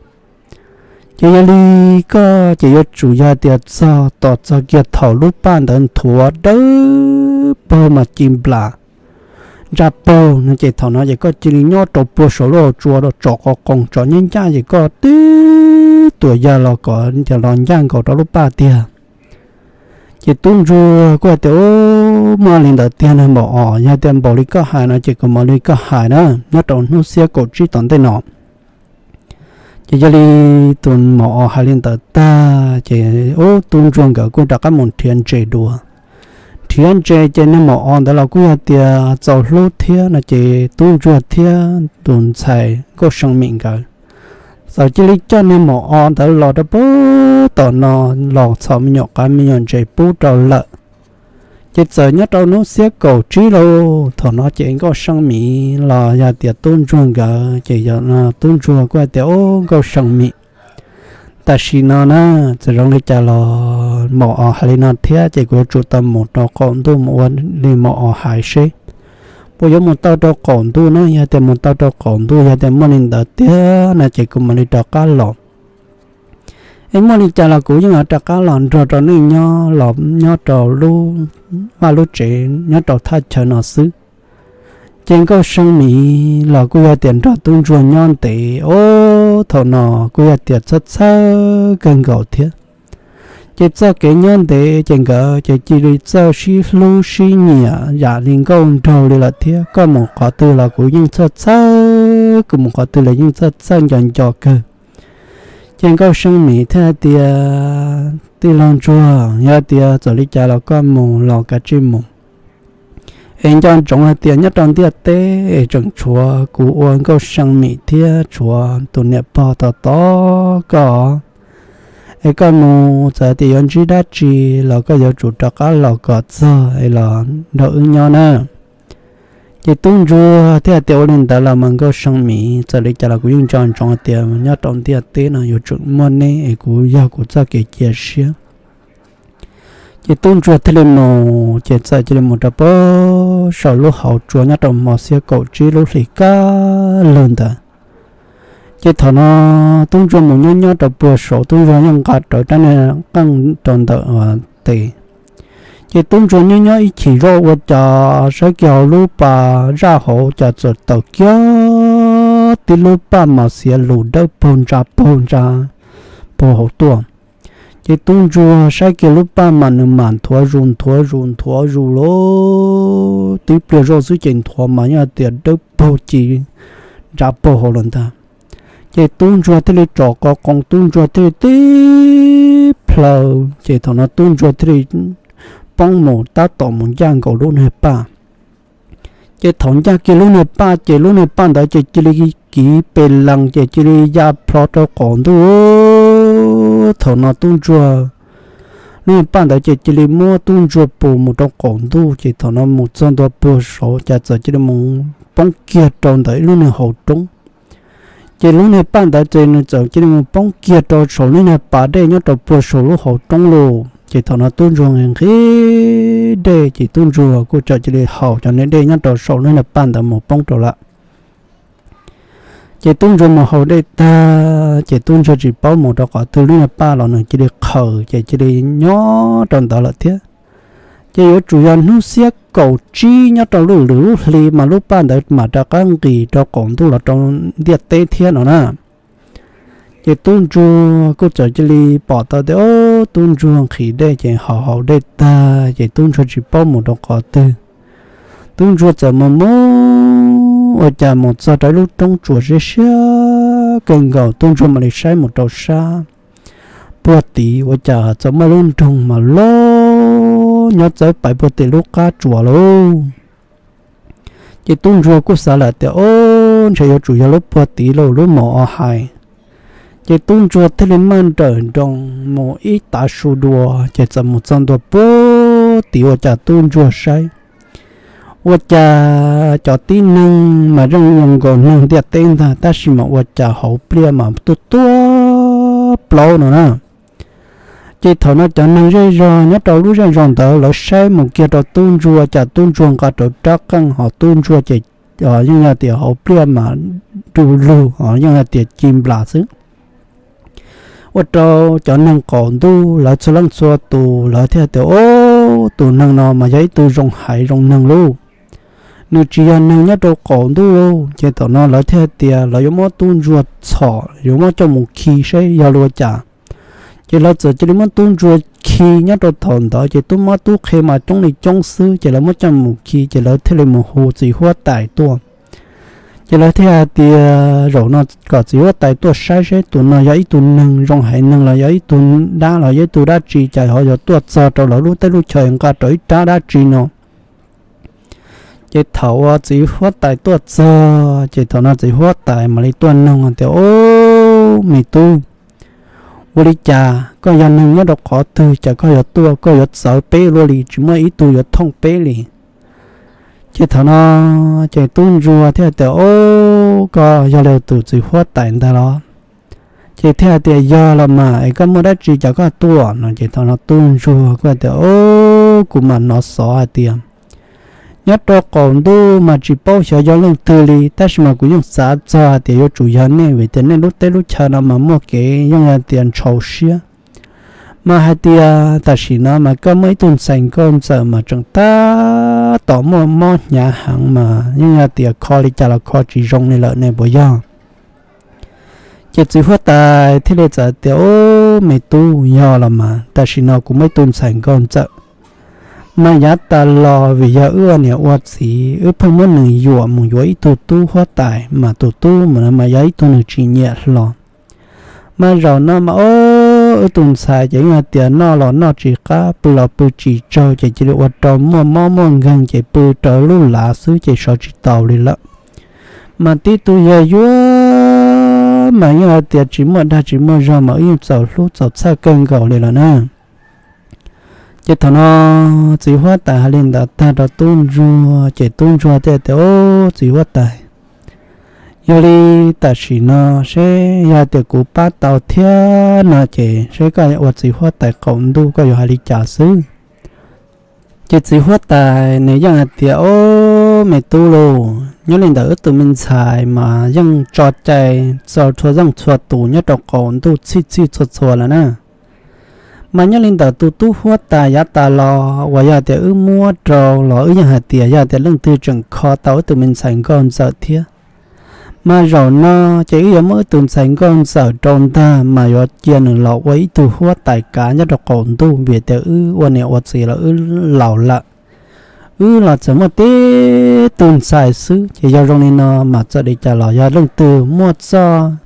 Ces yog li koj ces yuav tsum yog tias txog tos txog kiag thaum lub paj ntawd nthuav dawb paug mas ci nplas ntsa paug no ces thaum no ces koj cia li nyob rau puag saum lub hauv tsua rau tsom qos qoos tsom ncaj ncaj ces koj tib tuam ya los kom los ncaj nkaus rau lub paj tiag. Ces tub ntsuag kuj hais tias, Ub, muaj li ntawd tiag niag maum os, yog tias npaum li koj hais no ces kuv mam li koj hais na, nyob rau hnub xiab kaum tsib tom ntej no. Ces yog li tus maum os hais li ntawd tag ces ub, tub ntsuag nkawd kuj rov qab mus nrhiav ntses dua. Nrhiav ntses ces niag maum os ntawd los kuj yog tias txaus hlub thiab no ces tub ntsuag thiab tus ntxhais Nkauj See Mim nkawd txawm cia li coj niag maum os ntawd los rau puag tom no los txhom me nyuam qav me nyuam ntses pub rau lawm. Ces txawm nyob rau hnub xiab kaum tsib lauj, thaum no ces Nkauj See Mim los yog tias tub ntsuag nkawd ces yog tub ntsuag kuj hais tias, Ub, Nkauj See Mim, tam sim no na, txawm zoo li cas los maum os hais li no thiab ces kuv yuav tsum tau mus rau qaum ntuj mus ua li maum os hais seb puas yuav mus tau rau qaum ntuj na. Yog tias mus tau rau qaum ntuj, yog tias muaj li ntawd tiag no ces kuv mam li rov qab los. Es muaj li cas los kuv yeej yuav rov qab los nrog rau nej nyob los nyob rau lub vaj lub tsev nyob rau thaj chaw no xwb. Ces Nkauj See Mim los kuj yog tias nrog tub ntsuag nyob ntev, ub, thaum no kuj yog tias txhawj txhawj kawg nkaus thiab. Ces txoj kev nyob ntev ces nkawd ces cia li txawj sib hlub sib nyiam yam li nkauj nraug li lawm thiab. Koj mus qhov twg los kuv yeej txhawj txhawj, kuv mus qhov twg los yeej txhawj txhawj nco nco kawg. Ces Nkauj See Mim thiaj hais tias, Tij laug ntsuag, yog tias txawm li cas los koj mus los kav tsij mus. Es nco ntsoov hais tias nyob rau ntiaj teb es tseem tshuav kuv ua Nkauj See Mim thiab tshuav tus niam pog tos tos koj. Es koj mus txawm tias yuav ntsib dab tsi los koj yuav tsum rov qab los kom txog es los nrog wb nyob na. Ces tub ntsuag thiaj tias ua li ntawd los mas Nkauj See Mim, txawm li cas los kuv yeej nco ntsoov hais tias nyob rau ntiaj teb no yuav tsum muaj neb es kuv yog kuv txoj kev cia siab. Ces tub ntsuag thiaj li mus ces txawm cia li mus rau puag saum lub hauv tsua nyob rau hmo xiab kaum tsib lub hlis kaj lug ntawd. Ces thaum no tub ntsuag mus nyob nyob rau puag saud, tub ntsuag yeej nqa rawv rab niag qeej rau ntawm tes. Ces tub ntsuag nyob nyob ib chim zoj ua cas saib kiag hauv lub pas zaj hauv cas txawm tawm kiag tib lub paj mas xiav lus dawb paug ntsa paug ntsa paug hauv tuaj. Ces tub ntsuag saib kiag lub paj mas nws mam nthuav zus nthuav zus nthuav zus lawm, tib pliag zoj xwb ces nthuav mas yeej tias dawb paug ci ntsa paug hauv lawm ntag. Ces tub ntsuag thiaj li tsom qo qoos, tub ntsuag thiaj li tib plhaw, ces thaum no tub ntsuag thiaj li poob mus tab tom mus ncaj nkaus lub niag paj. Ces thaum ncaj kiag lub niag paj ces lub niag paj ntawd ces cia li kiv pes lees ces cia li ya plho rau qaum ntuj. Thaum no tub ntsuag, lub niag paj ntawd ces cia li muab tub ntsuag pus mus rau qaum ntuj, ces thaum no mus txog ntua puag saud cas txawm cia li mus poob kiag rau ntawm ib lub niag hauv roob. Ces lub niag paj ntawd ces nws txawm cia li mus poob kiag rau saum lub niag pas dej nyob rau puag saum lub hauv roob lauj. Ces thaum no tub ntsuag nqhis dej ces tub ntsuag kuj txawm cia li haus cov niag dej nyob rau saum lub niag paj ntawd mus poob rau lawm. Ces tub ntsuag mus haus dej tag ces tub ntsuag tsis paub mus rau qhov twg, lub niag paj los nws cia li qhaws ces cia li nyob rau ntawd lawm thiab. Ces yuav tsum yog hnub xiab kaum tsib nyob rau lub lwm lub hli mas lub paj ntawd mam rov qab nqis rau qaum ntuj los rau ntiaj teb thiab no na. Ces tub ntsuag kuj txawm cia li pom tau tias, o, tub ntsuag nqhis dej ces haus haus dej tag ces tub ntsuag tsis paub mus rau qhov twg. Tub ntsuag txawm mus mus ua cas mus txog rau ib lub roob tsuas siab siab kawg nkaus, tub ntsuag mam li saib mus rau sab puag tid ua cas txawm muaj lub nroog mas loj nyob txawb pais puag tim lub qab tsuas lauj. Ces tub ntsuag kuj xav lawm tias, o, ntshe yuav tsum yog lub puag tid lauj, lub mos o hais. Ces tub ntsuag thiaj li maj nrawm nroos mus ib tav su dua ces txawm mus txog ntua puag tid ua cas tub ntsuag saib ua cas cov tib neeg mas yeej zoo nkaus neeg ntiaj teb ntag tab sis mas ua cas hauv pliaj mas tuaj tuaj plaub no na. Ces thaum no cov neeg zej zog nyob rau lub zej zos ntawd lawv saib mus kiag rau tub ntsuag cas tub ntsuag nqa rawv rab qeej ho tub ntsuag ces yeej yog tias hauv pliaj mas du lug ho yeej yog tias ci nplas xwb. Ua rau cov neeg qaum ntuj lawv txhua leej txhua tus lawv thiaj tias, o, tus neeg no mas yog ib tug zoo haiv zoo neeg lauj. Nws tsis yog neeg nyob rau qaum ntuj lauj. Ces thaum no lawv thiaj tias lawv yuav muab tub ntsuag txhom yuav muab coj mus khi seb yog li ua cas. Ces lawv txawm cia li muab tub ntsuag khi nyob rau thaum ntawd ces tub muab tub qhe mas coob li coob xwb ces lawv muab coj mus khi ces lawv thiaj li mus hu txiv huab tais tuaj. Ces lawv thiaj hais tias zaum no kom txiv huab tais tuaj saib seb tus no yog ib tug neeg zoo haiv neeg los yog ib tug dab los yog ib tug dab tsi cas ho yog tuaj txog rau lawv lub teb lub chaw nqa rau ib rab dab tsi no. Ces thaum uas txiv huab tais tuaj txog ces thaum no txiv huab tais mam li tuaj noog tias, o, me tub, ua li cas koj yog neeg nyob rau qhov twg cas koj yuav tuaj koj yuav txawv peb luaj li tsis muaj ib tug yuav thooj peb li. Ces thaum no ces tub ntsuag thiaj tias, o, koj yog li tus txiv huab tais ntag los? Ces thiaj hais tias yog los mas es koj muaj dab tsi cas koj tuaj no. Ces thaum no tub ntsuag kuj hais tias, o, kuv mam hnov xov hais tias nyob rau qaum ntuj mas tsis paub xyov yog leej twg li tab sis mas kuv yeej xav txog hais tias yuav tsum yog nej vim tias nej lub teb lub chaw no mas muaj kev yeej hais tias ntshau siab. Mas hais tias tam sim no mas koj muaj ib tug ntxhais nkauj ntxawm mas tseem tab tom muaj mob hnyav heev mas yeej hais tias kho li cas los kho tsis zoo li lawm ne puas yog? Ces txiv huab tais thiaj li txawm tias, o, me tub, yog los mas tam sim no kuv muaj ib tug ntxhais nkauj ntxawm mas yav tas los vim yog wb ua niam ua txiv wb pheej muab nws yuam mus yuav ib tug tub huab tais mas tus tub mas yog ib tug nws tsis nyiam hlo. Mas zaum no mas, o, wb tus ntxhais ces yeej hais tias noj los noj tsis qab, pw los pw tsis tsaug, ces cia li ua rau muaj mob muaj nkeeg, ces pw raws lub lav xwb ces sawv tsis taus li lawm. Mas tib tug yawg yuav mas yeej hais tias tsis muaj dag tsis muaj zog mas wb yeej txaus hlub txaus txhawj kawg nkaus li lawm na. Ces thaum no txiv huab tais hais li ntawd tag rau tub ntsuag ces tub ntsuag thiaj tias, Ub, txiv huab tais, yog li tam sim no seb yog tias kuv pab tau thiab no ces seb koj ua txiv huab tais qaum ntuj koj yuav hais li cas xwb. Ces txiv huab tais nws yeej hais tias, Ub, me tub lauj, nyob li ntawm wb tus me ntxhais mas yeej tso cai txog txhua leej txhua tus nyob rau qaum ntuj txhij txhij txhua txhua lawm na. Mas nyob li ntawm tus tub huab tais yav tas los uas yog tias wb muab rau los wb yeej hais tias yog tias leej twg tseem kho tau wb tus me ntxhais nkauj ntxawm thiab, mas zaum no ces wb yuav muab wb tus ntxhais nkauj ntxawm rau ntag mas yuav cia nws los ua ib tug huab tais kav nyob rau qaum ntuj vim tias wb ua niam ua txiv los wb laus lawm. Wb los txawm muaj tib tug ntxhais xwb ces yog zoo li no mas txawm li cas los yog leej twg muaj txoj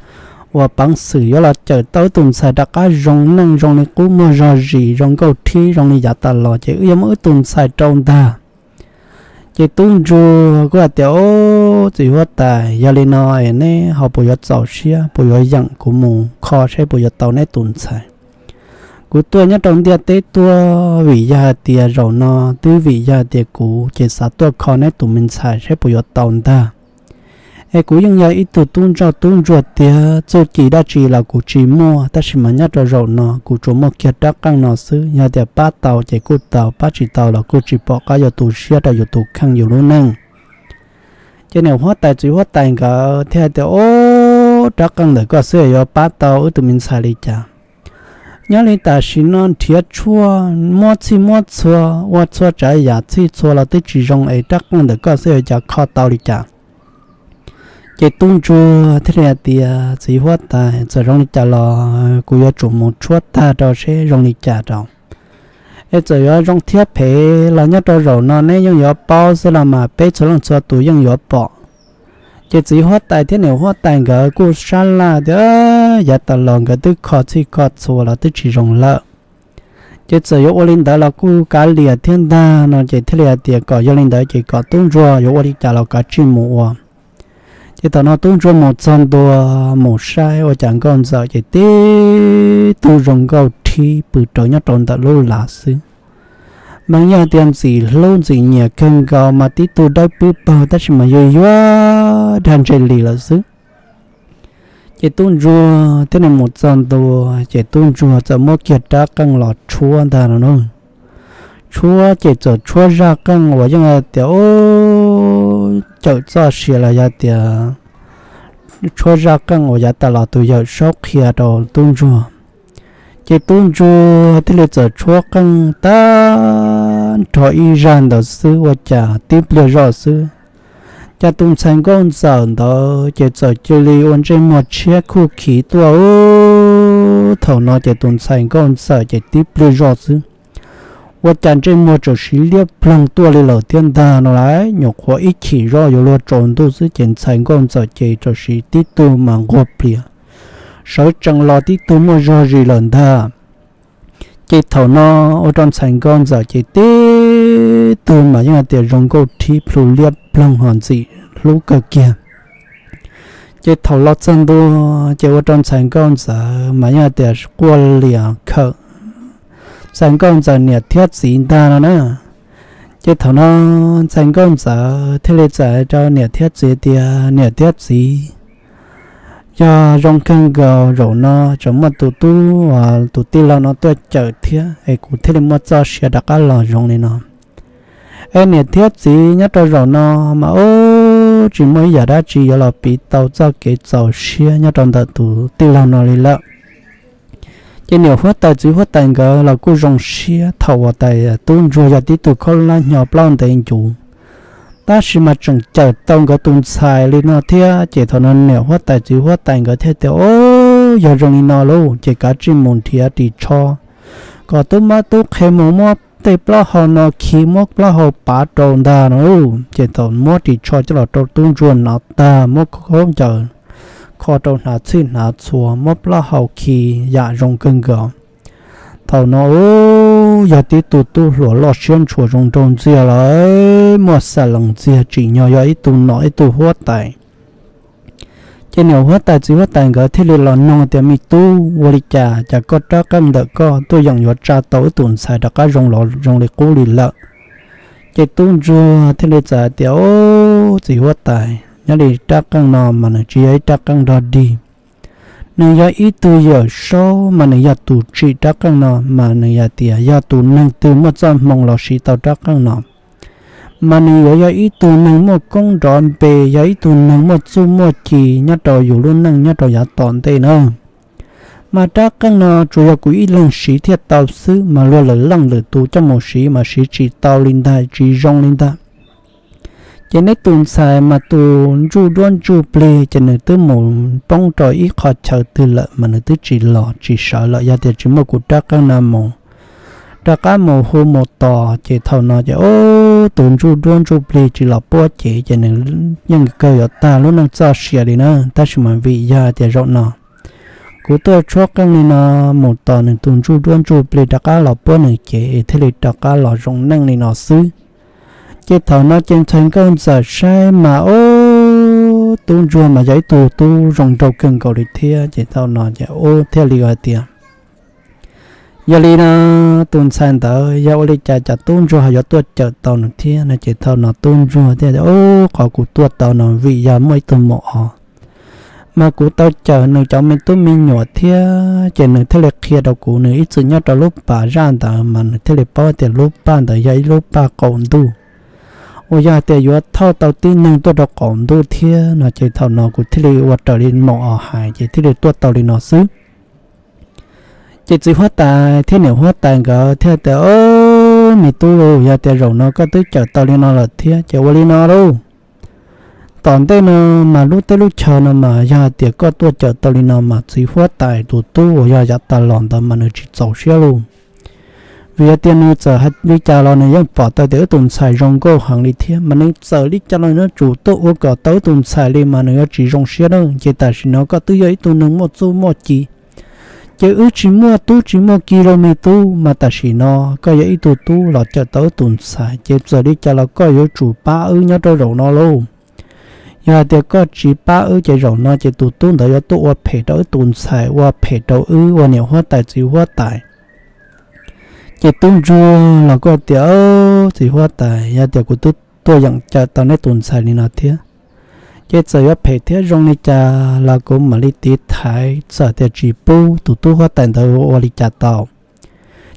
uas peev xwm yuav los cawm tau wb tus ntxhais rov qab zoo neej zoo li qub muag zog zis zoo nkauj thib zoo li yav tas los ces wb yuav muab wb tus ntxhais rau ntag. Ces tub ntsuag kuj hais tias, Ub, txiv huab tais, yog li no es neb ho puas yuav txaus siab, puas yuav yeem kuv mus kho seb puas yuav tau neb tus ntxhais? Kuv tuaj nyob rau ntiaj teb tuaj vim yog hais tias zaum no twb vim yog hais tias kuv ces xav tuaj kho neb tus me ntxhais seb puas yuav tau ntag. Es kuv yeej yog ib tug tub ntsoj tub ntsuag tiag, txuj ci dab tsi los kuv tsis muaj, tab sis mas nyob rau zaum no kuv tsuas muaj kiag rab qeej no xwb, yog tias pab tau ces kuj tau, pab tsis tau los kuj tsis pom qab yuav tu siab rau yus tus kheej yus lub neej. Ces niam huab tais txiv huab tais nkawd thiaj hais tias, Ub, rab qeej ntawm koj xwb yuav pab tau wb tus me ntxhais li cas? Nyob li tam sim no nrhiav tshuaj muab txhij muab txhua, ua txhua tsav yam txhij txhua los twb tsis zoo es rab qeej ntawm koj xwb yuav cas kho tau li cas? Ces tub ntsuag thiaj li hais tias, Txiv huab tais, txawm zoo li cas los kuv yuav tsum mus tshuab tag rau seb zoo li cas rau. Es txawm yuav zoo thiab phem los nyob rau zaum no neb yeej yuav paub xwb los mas peb txhua leej txhua tus yeej yuav pom. Ces txiv huab tais thiab niam huab tais nkawd kuj sab laj tias yav tas los nkawd twb kho txhij kho txhua los twb tsis zoo lawm. Ces txawm yuav ua li ntawd los kuj kav liam thiab ntag no ces thiaj li hais tias kom yog li ntawd ces kom tub ntsuag yuav ua li cas los kav tsij mus ua. Ces thaum no tub ntsuag mus txog ntua mus saib ua cas nkauj ntxawm ces tib tug zoo nkauj thib pw rawv nyob rau ntawm lub lav xwb. Mas yog tias ntxim hlub ntxim nyiam kawg nkaus mas tib tug dawb pwb paug tab sis mas yuag yuag dag ntseg li lawm xwb. Ces tub ntsuag thiaj li mus txog ntua ces tub ntsuag txawm muab kiag rab qeej los tshuab ntag no na. Tshuab ces txawm tshuab zaj qeej uas yeej tias cawm txoj sia los yog tias tshuab zaj qeej uas yav tas los tus yawm saub qhia rau tub ntsuag. Ces tub ntsuag thiaj li txawm tshuab qeej tag nrho ib zaj ntawd xwb ua cas tib pliag zoj xwb, cas tus ntxhais nkauj ntxawm ntawd ces txawm cia li ua ntsej muag tshiab khuj khiv tuaj. Thaum no ces tus ntxhais nkauj ntxawm ces tib pliag zoj xwb, ua cas ntsej muag txawm siv liab ploog tuaj li lawm thiab ntag no lauj. Nyuam qhuav ib chim zoj yuav luag tsaus ntuj xwb ces ntxhais nkauj ntxawm ces txawm siv tib tug mas nquag plias, sawv tsees los tib tug muaj zog zis lawm ntag. Ces thaum no ua rau ntxhais nkauj ntxawm ces tib tug mas yeej hais tias zoo nkauj thib plhu liab ploog ho ntxim hlub kawg kiag. Ces thaum los txog ntua ces ua rau ntxhais nkauj ntxawm mas yeej hais tias quaj liam khawm ntxhais nkauj ntxawm niam thiab txiv ntag no na. Ces thaum no ntxhais nkauj ntxawm thiaj li txawm hais rau niam thiab txiv tias, Niam thiab txiv, yog zoo kawg nkaus zaum no tseem muaj tus tub, tus tij laug no tuaj cawm thiab es kuv thiaj li muaj txoj sia rov qab los zoo li no. Es niam thiab txiv, nyob rau zaum no mas ub tsis muaj ib yam dab tsi yuav los piv tau txoj kev txaus siab nyob rau ntawm tus tij laug no li lawm. Ces niam huab tais txiv huab tais nkawd los kuj zoo siab thaum uas tais tub ntsuag yog tib tug khaub hlab hnyo plaub ntev ncuv, tab sis mas tseem cawm tau nkawd tus ntxhais li no thiab. Ces thaum no niam huab tais txiv huab tais nkawd thiaj tias, Ub, yog zoo li no lauj, ces kav tsij mus nrhiav ris tsho kom tub mab tub qhe mus muab tej plaub hau no khi, muab plaub hau pav rau ntag no. Ces thaum muab ris tsho coj los rau tub ntsuag hnav tag, muab khaub ncaws kho rau hnav txhij hnav txhua, muab plaub hau khi yam zoo kawg nkaus. Thaum no ub, yog tib tug tub hluas loj siab ntshua zoo nraug ntxiag lawm, muaj xam lees ntxiag, tsim nyog yog ib tug nom ib tug huab tais. Ces niam huab tais txiv huab tais nkawd thiaj li los noog tias, Me tub, ua li cas, cas koj rab qeej ntawm koj tuaj yeem yuav tsa tau wb tus ntxhais rov qab zoo li qub li lawm? Ces tub ntsuag thiaj li txawm hais tias, Ub, txiv huab tais, nyob li rab qeej no mas nws tsis yog ib rab qeej dog dig. Nws yog ib tug yawm saub mas nws yog tus tsim rab qeej no, mas nws yog tias yog tus neeg twg muaj txoj hmoo los siv tau rab qeej no, mas nws yuav yog ib tug neeg muaj koob nrov npe, yog ib tug neeg muaj txuj muaj ci nyob rau yus lub neej nyob rau yav tom ntej na. Mas rab qeej no tsuas yog kuv ib leeg siv thiaj tau xwb, mas luag lwm leej lwm tus coj mus siv mas siv tsis tau li ntag, tsis zoo li ntag. Ces neb tus ntxhais mas tus ntsuj duab ntsuj plig ces nws twb mus poob rau ib qho chaw twg lawm mas nws twb tsis los tsis sawv lawm, yog tias tsis muaj kuv rab qeej no mus rov qab mus hu mus tos. Ces thaum no ces ub, tus ntsuj duab ntsuj plig tsis los puab cev ces nws yeej kawg yuav tag lub neej txoj sia li na, tab sis mas vim yog tias zaum no kuv tuaj tshuab qeej li no mus tos nws tus ntsuj duab ntsuj plig rov qab los puab nws cev es thiaj li rov qab los zoo neej li no xwb. Ces thaum no ces ntxhais nkauj ntxawm saib mas ub, tub ntsuag mas yog ib tug tub zoo nraug kawg nkaus li thiab. Ces thaum no ces ub thiaj li hais tias, Yog li no tus ntxhais ntawd yog ua li cas cas tub ntsuag ho yuav tuaj cawm tau nws thiab no? Ces thaum no tub ntsuag thiaj tias, Ub, qhov kuv tuaj tau no vim yog muaj ib tug maum os, mas kuv tau cawm nws cov me tub me nyuam thiab ces nws thiaj li qhia rau kuv, nws ib txwm nyob rau lub pas zaj ntawd mas nws thiaj li paub tias lub paj ntawd yog ib lub paj qaum ntuj uas yog hais tias yuav thauj tau tib neeg tuaj rau qaum ntuj thiab no. Ces thaum no kuv thiaj li ua raws li maum os hais ces thiaj li tuaj tau li no xwb. Ces txiv huab tais thiab niam huab tais nkawd thiaj tias, Ob, me tub lauj, yog tias zaum no koj twb cawm tau li no lawm thiab ces ua li no lauj, tom ntej no mas lub teb lub chaw no mas yog hais tias koj tuaj cawm tau li no mas txiv huab tais tus tub uas yog yav tas los ntawd mas nws tsis txaus siab lauj. Vim hais tias nws txawm hais li cas los nws yeej pom tau tias wb tus ntxhais zoo nkauj heev li thiab, mas nws txawm li cas los nws yuav tsum tuaj ua kom tau wb tus ntxhais li mas nws yuav tsis zoo siab na. Ces tam sim no koj twb yog ib tug neeg muaj txuj muaj ci, ces wb tsis muaj tub tsis muaj ki lauj me tub, mas tam sim no koj yog ib tug tub los cawm tau wb tus ntxhais, ces txawm li cas los koj yuav tsum pab wb nyob rau zaum no lauj. Yog hais tias koj tsis pab wb ces zaum no ces tus tub ntawd yuav tuaj ua phem rau wb tus ntxhais, ua phem rau wb ua niam huab tais txiv huab tais. Ces tub ntsuag los kuj tias, Txiv huab tais, yog tias kuv twb tuaj yeem cawm tau neb tus ntxhais li no thiab, ces txawm yuav phem thiab zoo li cas los kuv mam li tiv thaiv, txawm tias tsis pub tus tub huab tais ntawd ua li cas tau.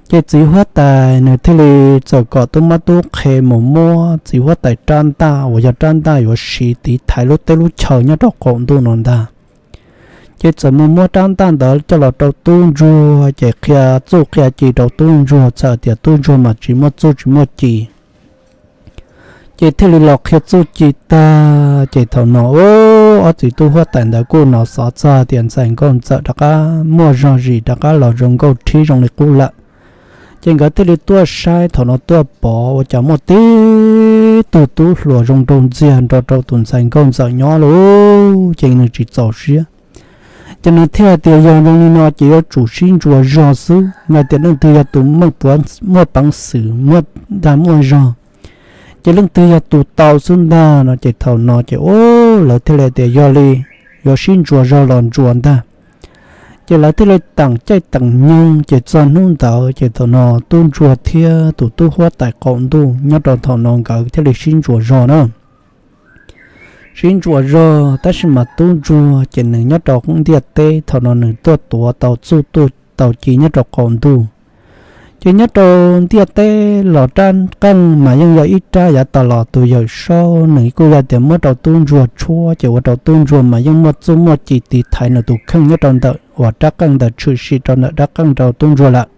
Ces txiv huab tais nws thiaj li txawm kom tub mab tub qhe mus muab txiv huab tais rab ntaj uas yog rab ntaj yuav siv tiv thaiv lub teb lub chaw nyob rau qaum ntuj no ntag. Ces txawm mus muab rab ntaj ntawd coj los rau tub ntsuag, ces qhia txuj qhia ci rau tub ntsuag, txawm tias tub ntsuag mas tsis muaj txuj tsis muaj ci, ces thiaj li los qhia txuj ci tag. Ces thaum no, ob txiv tub huab tais ntawd kuj hnov xov txog tias ntxhais nkauj ntxawm rov qab muaj zog zis, rov qab los zoo nkauj rhib zoo li qub lawm. Ces nkawd thiaj li tuaj saib, thaum no tuaj pom ua cas muaj tib tug tub hluas zoo nraug ntxiag nrog rau tus ntxhais nkauj ntxawm nyob lauj, ces nws tsis txaus siab. Ces nws thiaj hais tias yog zoo li no ces yuav tsum sib ntsuas zog xwb, yog tias leej twg yog tus muaj peev xwm, muaj dag muaj zog, ces leej twg yog tus tau xwb ntag no. Ces thaum no ces, o, lawv thiaj li tias yog li, yuav sib ntsuas zog los ntsuas ntag. Ces lawv thiaj li teem caij teem nyoog, ces txog hnub ntawd ces thaum no tub ntsuag thiab tus tub huab tais qaum ntuj nyob rau thaum no nkawd thiaj li sib ntsuas zog na. Sib ntsuas zog tab sis mas tub ntsuag ces nws nyob rau ntiaj teb, thaum no nws tuaj tuav tau txuj tuaj tau ci nyob rau qaum ntuj. Ces nyob rau ntiaj teb los rab qeej mas yeej yog ib rab yav tas los tus yawm saub nws kuj yog tias muab rau tub ntsuag tshuab, ces ua rau tub ntsuag mas yeej muaj txuj muaj ci tiv thaiv nws tus kheej nyob rau ntawm uas rab qeej ntawd, tshwm sim rau ntawm rab qeej rau tub ntsuag lawm.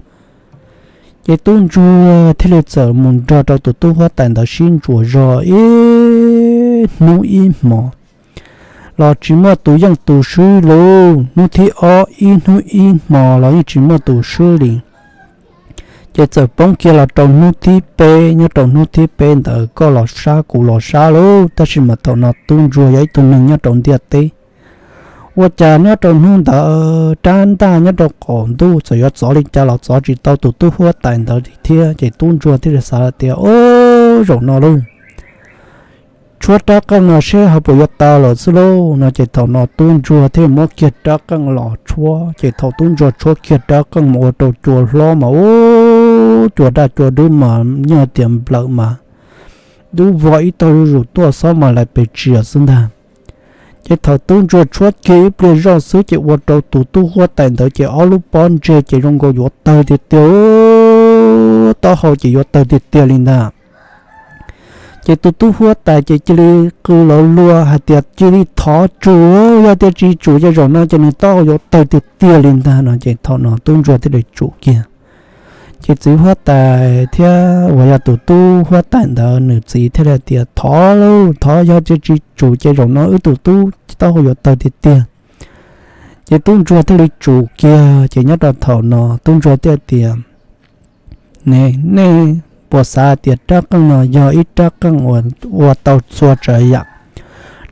Ces tub ntsuag thiaj li txawm mus nrog rau tus tub huab tais ntawd sib ntsuas zog ib hnub ib hmo los tsis muaj tus yeej tus swb lauj. Hnub thib ob ib hnub ib hmo los yeej tsis muaj tus swb li. Ces txawm poob kiag los rau hnub thib peb, nyob rau hnub thib peb ntawd koj los sab kuv los sab lauj, tab sis mas thaum no tub ntsuag yog ib tug neeg nyob rau ntiaj teb Ua cas nyob rau hnub ntawd rab ntaj nyob rau qaum ntuj txawm yuav txov li cas los txov tsis tau tus tub huab tais ntawd li thiab. Ces tub ntsuag thiaj li xav tias, Au, zaum no lauj, tshuab rab qeej no seb ho puas yuav tau lawm xwb lauj no. Ces thaum no tub ntsuag thiaj muab kiag rab qeej los tshuab. Ces thaum tub ntsuag tshuab kiag rab qeej mas ua rau cua hlob mas ub, cua daj cua dub mas yeej tias nplawm mas dub vog ib tog zuj zus tuaj xob mas lais pes tsias xwb ntag. Ces thaum tub ntsuag tshuab kiag ib pliag zoj xwb ces ua rau tus tub huab tais ntawd ces ob lub pob ntseg ces zoo nkaus yuav tawg tiag tiag, taub hau ces yuav tawg tiag tiag li ntag. Ces tus tub huab tais ces cia li qw lawv luag hais tias, Cia li thov tsum, yog tias tsis tsum ces zaum no ces nws taub hau yuav tawg tiag tiag li ntag no. Ces thaum no tub ntsuag thiaj li tsum kiag. Ces txiv huab tais thiab uas yog tus tub huab tais ntawd nws txiv thiaj li tias, Thov lauj, thov, yog tias tsis tsum ces zaum no wb tus tub taub hau yuav tawg tiag tiag. Ces tub ntsuag thiaj li tsum kiag. Ces nyob rau thaum no tub ntsuag thiaj tias, Ne, nej puas xav tias rab qeej no yog ib rab qeej uas ua tau txhua tsav yam,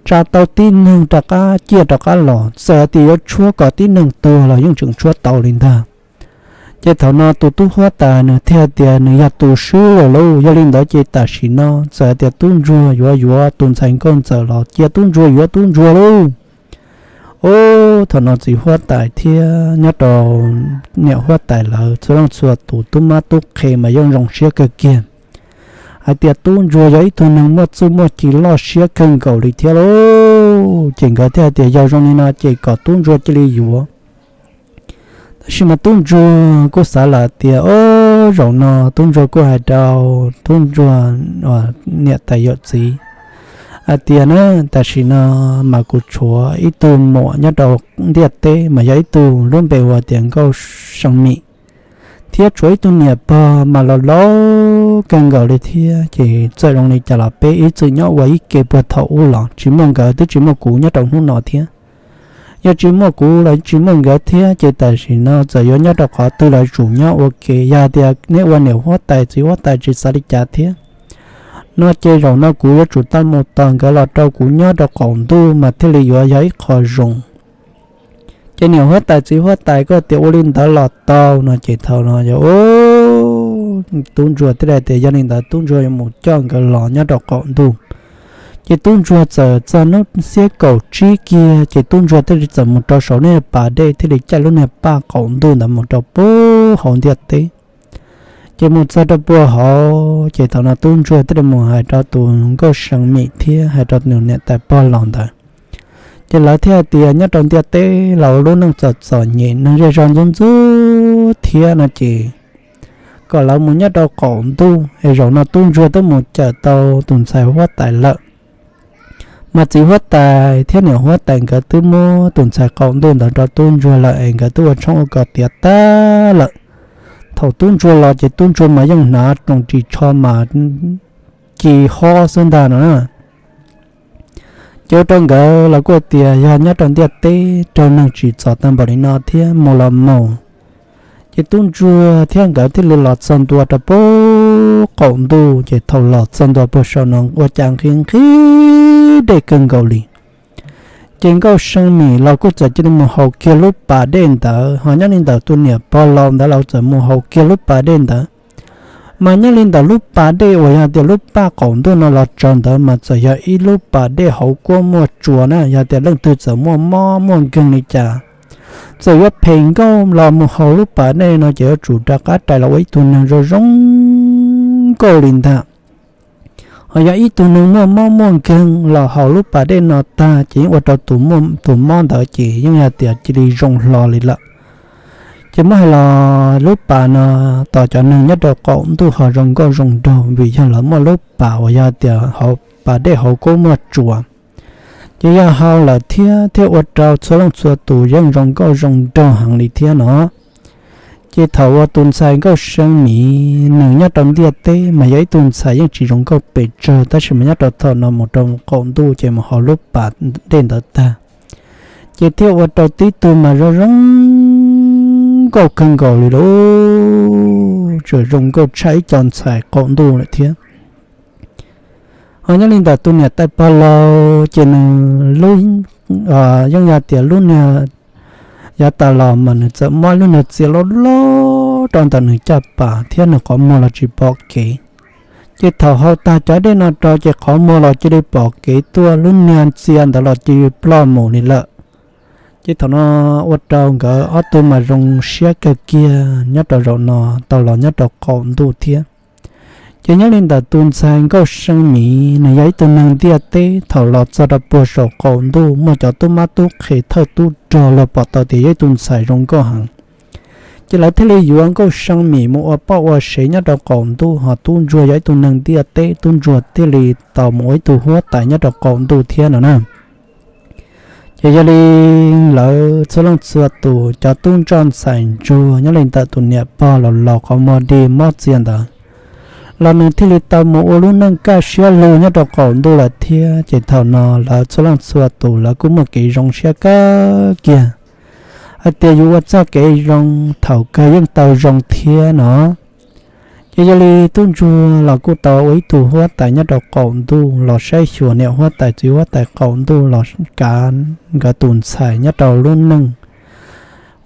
tsa tau tib neeg rov qab ciaj rov qab los, txawm tias yuav tshuab kom tib neeg tuag los yeej tseem tshuab tau li ntag? Ces thaum no tus tub huab tais nws thiaj tias nws yog tus swb lawm lauj, yog li ntawd ces tam sim no txawm tias tub ntsuag yuav yuav tus ntxhais nkauj ntxawm los cia tub ntsuag yuav tub ntsuag lauj. Ub, thaum no txiv huab tais thiab nyob rau niam huab tais lawv txhua leej txhua tus tub mab tub qhe mas yeej zoo siab kawg kiag hais tias tub ntsuag yog ib tug neeg muaj txuj muaj ci loj siab kawg nkaus li thiab lauj. Ces nkawd thiaj tias yog zoo li no ces kom tub ntsuag cia li yuav. Tab sis mas tub ntsuag kuj xav lawm tias, Ob, zaum no tub ntsuag kuj hais rau tub ntsuag niam tais yawm txiv hais tias na, tam sim no mas kuv tshuav ib tug muam nyob rau ntiaj teb mas yog ib tug lub npe hu tias Nkauj See Mim, thiab tshuav ib tug niam pog mas laus laus kawg nkaus li thiab. Ces txawm zoo li cas los peb ib txwm nyob ua ib ke puag thaum ub los tsis muaj nkawd twb tsis muaj kuv nyob rau hnub no thiab. Yog tsis muaj kuv los tsis muaj nkawd thiab, ces tam sim no txawm yuav nyob rau qhov twg los tsum nyob ua ke. Yog tias neb ua niam huab tais txiv huab tais tsis xav li cas thiab no ces zaum no kuv yuav tsum tau mus tos nkawd los rau kuv nyob rau qaum ntuj mas thiaj li yuav yog ib qho zoo. Ces niam huab tais txiv huab tais kuj tias ua li ntawd los tau no ces thaum no yog tub ntsuag thiaj li tias yog li ntawd tub ntsuag yuav mus coj nkawd los nyob rau qaum ntuj. Ces tub ntsuag txawm txog hnub xiab kaum tsib kiag ces tub ntsuag thiaj li txawm mus rau saum niag pas dej thiaj li caij lub niag paj qaum ntuj ntawd mus rau puag hauv ntiaj teb. Ces mus txog rau puag hauv ces thaum no tub ntsuag thiaj li mus hais rau tus Nkauj See Mim thiab hais rau nws niam tais pog laus ntawd. Ces lawv thiaj tias nyob rau ntiaj teb los ua lub neej txom txom nyem neeg zej zog ntxub ntxub thiab no ces kom lawv mus nyob rau qaum ntuj es zaum no tub ntsuag twb mus cawm tau tus ntxhais huab tais lawm. Mas txiv huab tais thiab niam huab tais nkawd twb muab tus ntxhais qaum ntuj ntawd rau tub ntsuag lawm es nkawd twb ua tshoob ua kos tiav tag lawm. Thaum tub ntsuag los ces tub ntsuag mas yeej hnav roos ris tsho mas ci hob xwb ntag no na. Ces ua rau nkawd los kuj tias yog nyob rau ntiaj teb raug neeg tsim txom tag npaum li no thiab mus los mus. Ces tub ntsuag thiab nkawd thiaj li los txog ntua rau puag qaum ntuj, ces thaum los txog ntua puag saum no ua cas nqhis nqhis dej kawg nkaus li. Ces Nkauj See Mim los kuj txawm cia li mus haus kiag lub pas dej ntawd, ho nyob li ntawm tus niam pog laus ntawd los txawm mus haus kiag lub pas dej ntawd. Mas nyob li ntawm lub pas dej uas yog tias lub paj qaum ntuj no los tsaws ntawd mas txawm yog ib lub pas dej hauv kuab muaj tsuas na, yog tias leej twg txawm muaj mob muaj nkeeg li cas, txawm yuav phem nkauj los mus haus lub pas dej no ces yuav tsum rov qab rais los ua ib tug neeg zoo zoo nkauj li ntag. Ho yog ib tug neeg muaj mob muaj nkeeg los haus lub pas dej no tag ces yeej ua rau tus mob ntawd ces yeej yog tias cia li zoo hlo li lawm. Ces muab hais los lub pas no tos cov neeg nyob rau qaum ntuj ho zoo nkauj zoo nraug vim yog lawv muaj lub pas uas yog tias hauv pas dej hauv kuab muaj tsuas. Ces yog haus lawm thiab thiaj ua rau txhua leej txhua tus yeej zoo nkauj zoo nraug heev li thiab no. Ces thaum uas tus ntxhais Nkauj See Mim nws nyob rau ntiaj teb mas yog ib tug ntxhais yeej tsis zoo nkauj pes tsawg tab sis mas nyob rau thaum no mus rau qaum ntuj ces mus haus lub pas dej ntawd tag, ces thiaj ua rau tib tug mas zoo zoo nkauj kawg nkaus li lauj, tseem zoo nkauj tshaj ib co ntxhais qaum ntuj lawm thiab. Ho nyob li ntawm tus niam tais pog laus ces nws lub yeej yog tias lub niag yav tas los mas nws txawm muab lub niag txia loj loj rau ntawm nws caj pas thiab nws qhov muag los tsis pom kev. Ces thaum haus tag cov dej no rau ces qhov muag los cia li pom kev tuaj, lub niag txia ntawd los cia li ploj mus li lawm. Ces thaum no ua rau nkawd ob tug mas zoo siab kawg kiag nyob rau zaum no tau los nyob rau qaum ntuj thiab. Ces nyob li ntawm tus ntxhais Nkauj See Mim, nws yog ib tug neeg ntiaj teb, thaum los txog rau puag saum qaum ntuj muaj cov tub mab tub qhe thawj tub rog los pom tau tias yog ib tug ntxhais zoo nkauj heev. Ces lawv thiaj li yuav Nkauj See Mim mus ua poj ua sev nyob rau qaum ntuj, ho tub ntsuag yog ib tug neeg ntiaj teb, tub ntsuag thiaj li tau mus ua ib tug huab tais nyob rau qaum ntuj thiab no na. Ces yog li lawv txhua leej txhua tus cov tub ntsoj ntxhais ntsuag nyob li ntawm tus niam pog los laus qhov muag dig mob txia ntawd los nws thiaj li tau mus ua lub neej kaj siab lug nyob rau qaum ntuj lawm thiab. Ces thaum no lawv txhua leej txhua tus lawv kuj muaj kev zoo siab kawg kiag hais tias yus ua txoj kev zoo thaum kawg yeej tau zoo thiab no. Ces yog li tub ntsuag los kuj tau ua ib tug huab tais nyob rau qaum ntuj los saib xyuas niam huab tais txiv huab tais qaum ntuj los kav nkawd tus ntxhais nyob rau lub neej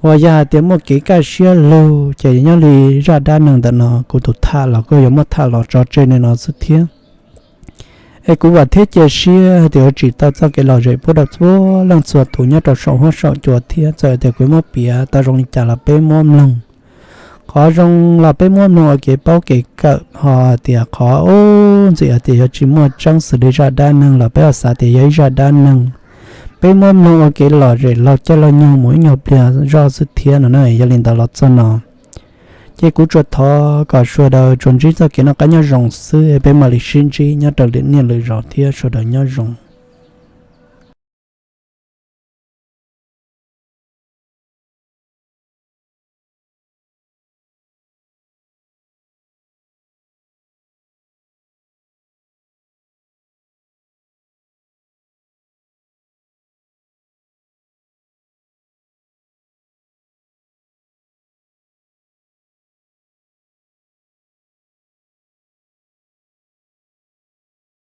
uas yog hais tias muaj kev kaj siab lug. Ces nyob li zaj dab neeg ntawm no kuv tus tham los kuj yuav muab tham los tso tseg li no xwb thiab. Es kuv vam thiab cia siab tias yuav tsim tau txoj kev lom zem pub rau txhua leej txhua tus nyob rau saum huab saum cua thiab. Txawm tias kuv muab piav tau zoo li cas los peb muab mloog, qhov zoo los peb muab mloog ua kev paub kev kawm, ho tias qhov ub ntxim hais tias yuav tsis muaj tseeb xws li zaj dab neeg los peb ho xav tias yog ib zaj dab neeg, peb muab mloog ua kev lom zem laug caij laug nyoog mus ib nyuag pliag zoj xwb thiab no na. Yog li ntawd los txog no ces kuv tsuas thov kom sawv daws tsuas ntsib txoj kev noj qab nyob zoo xwb, peb mam li sib ntsib nyob rau lwm niaj lwm zaus thiab, sawv daws nyob zoo.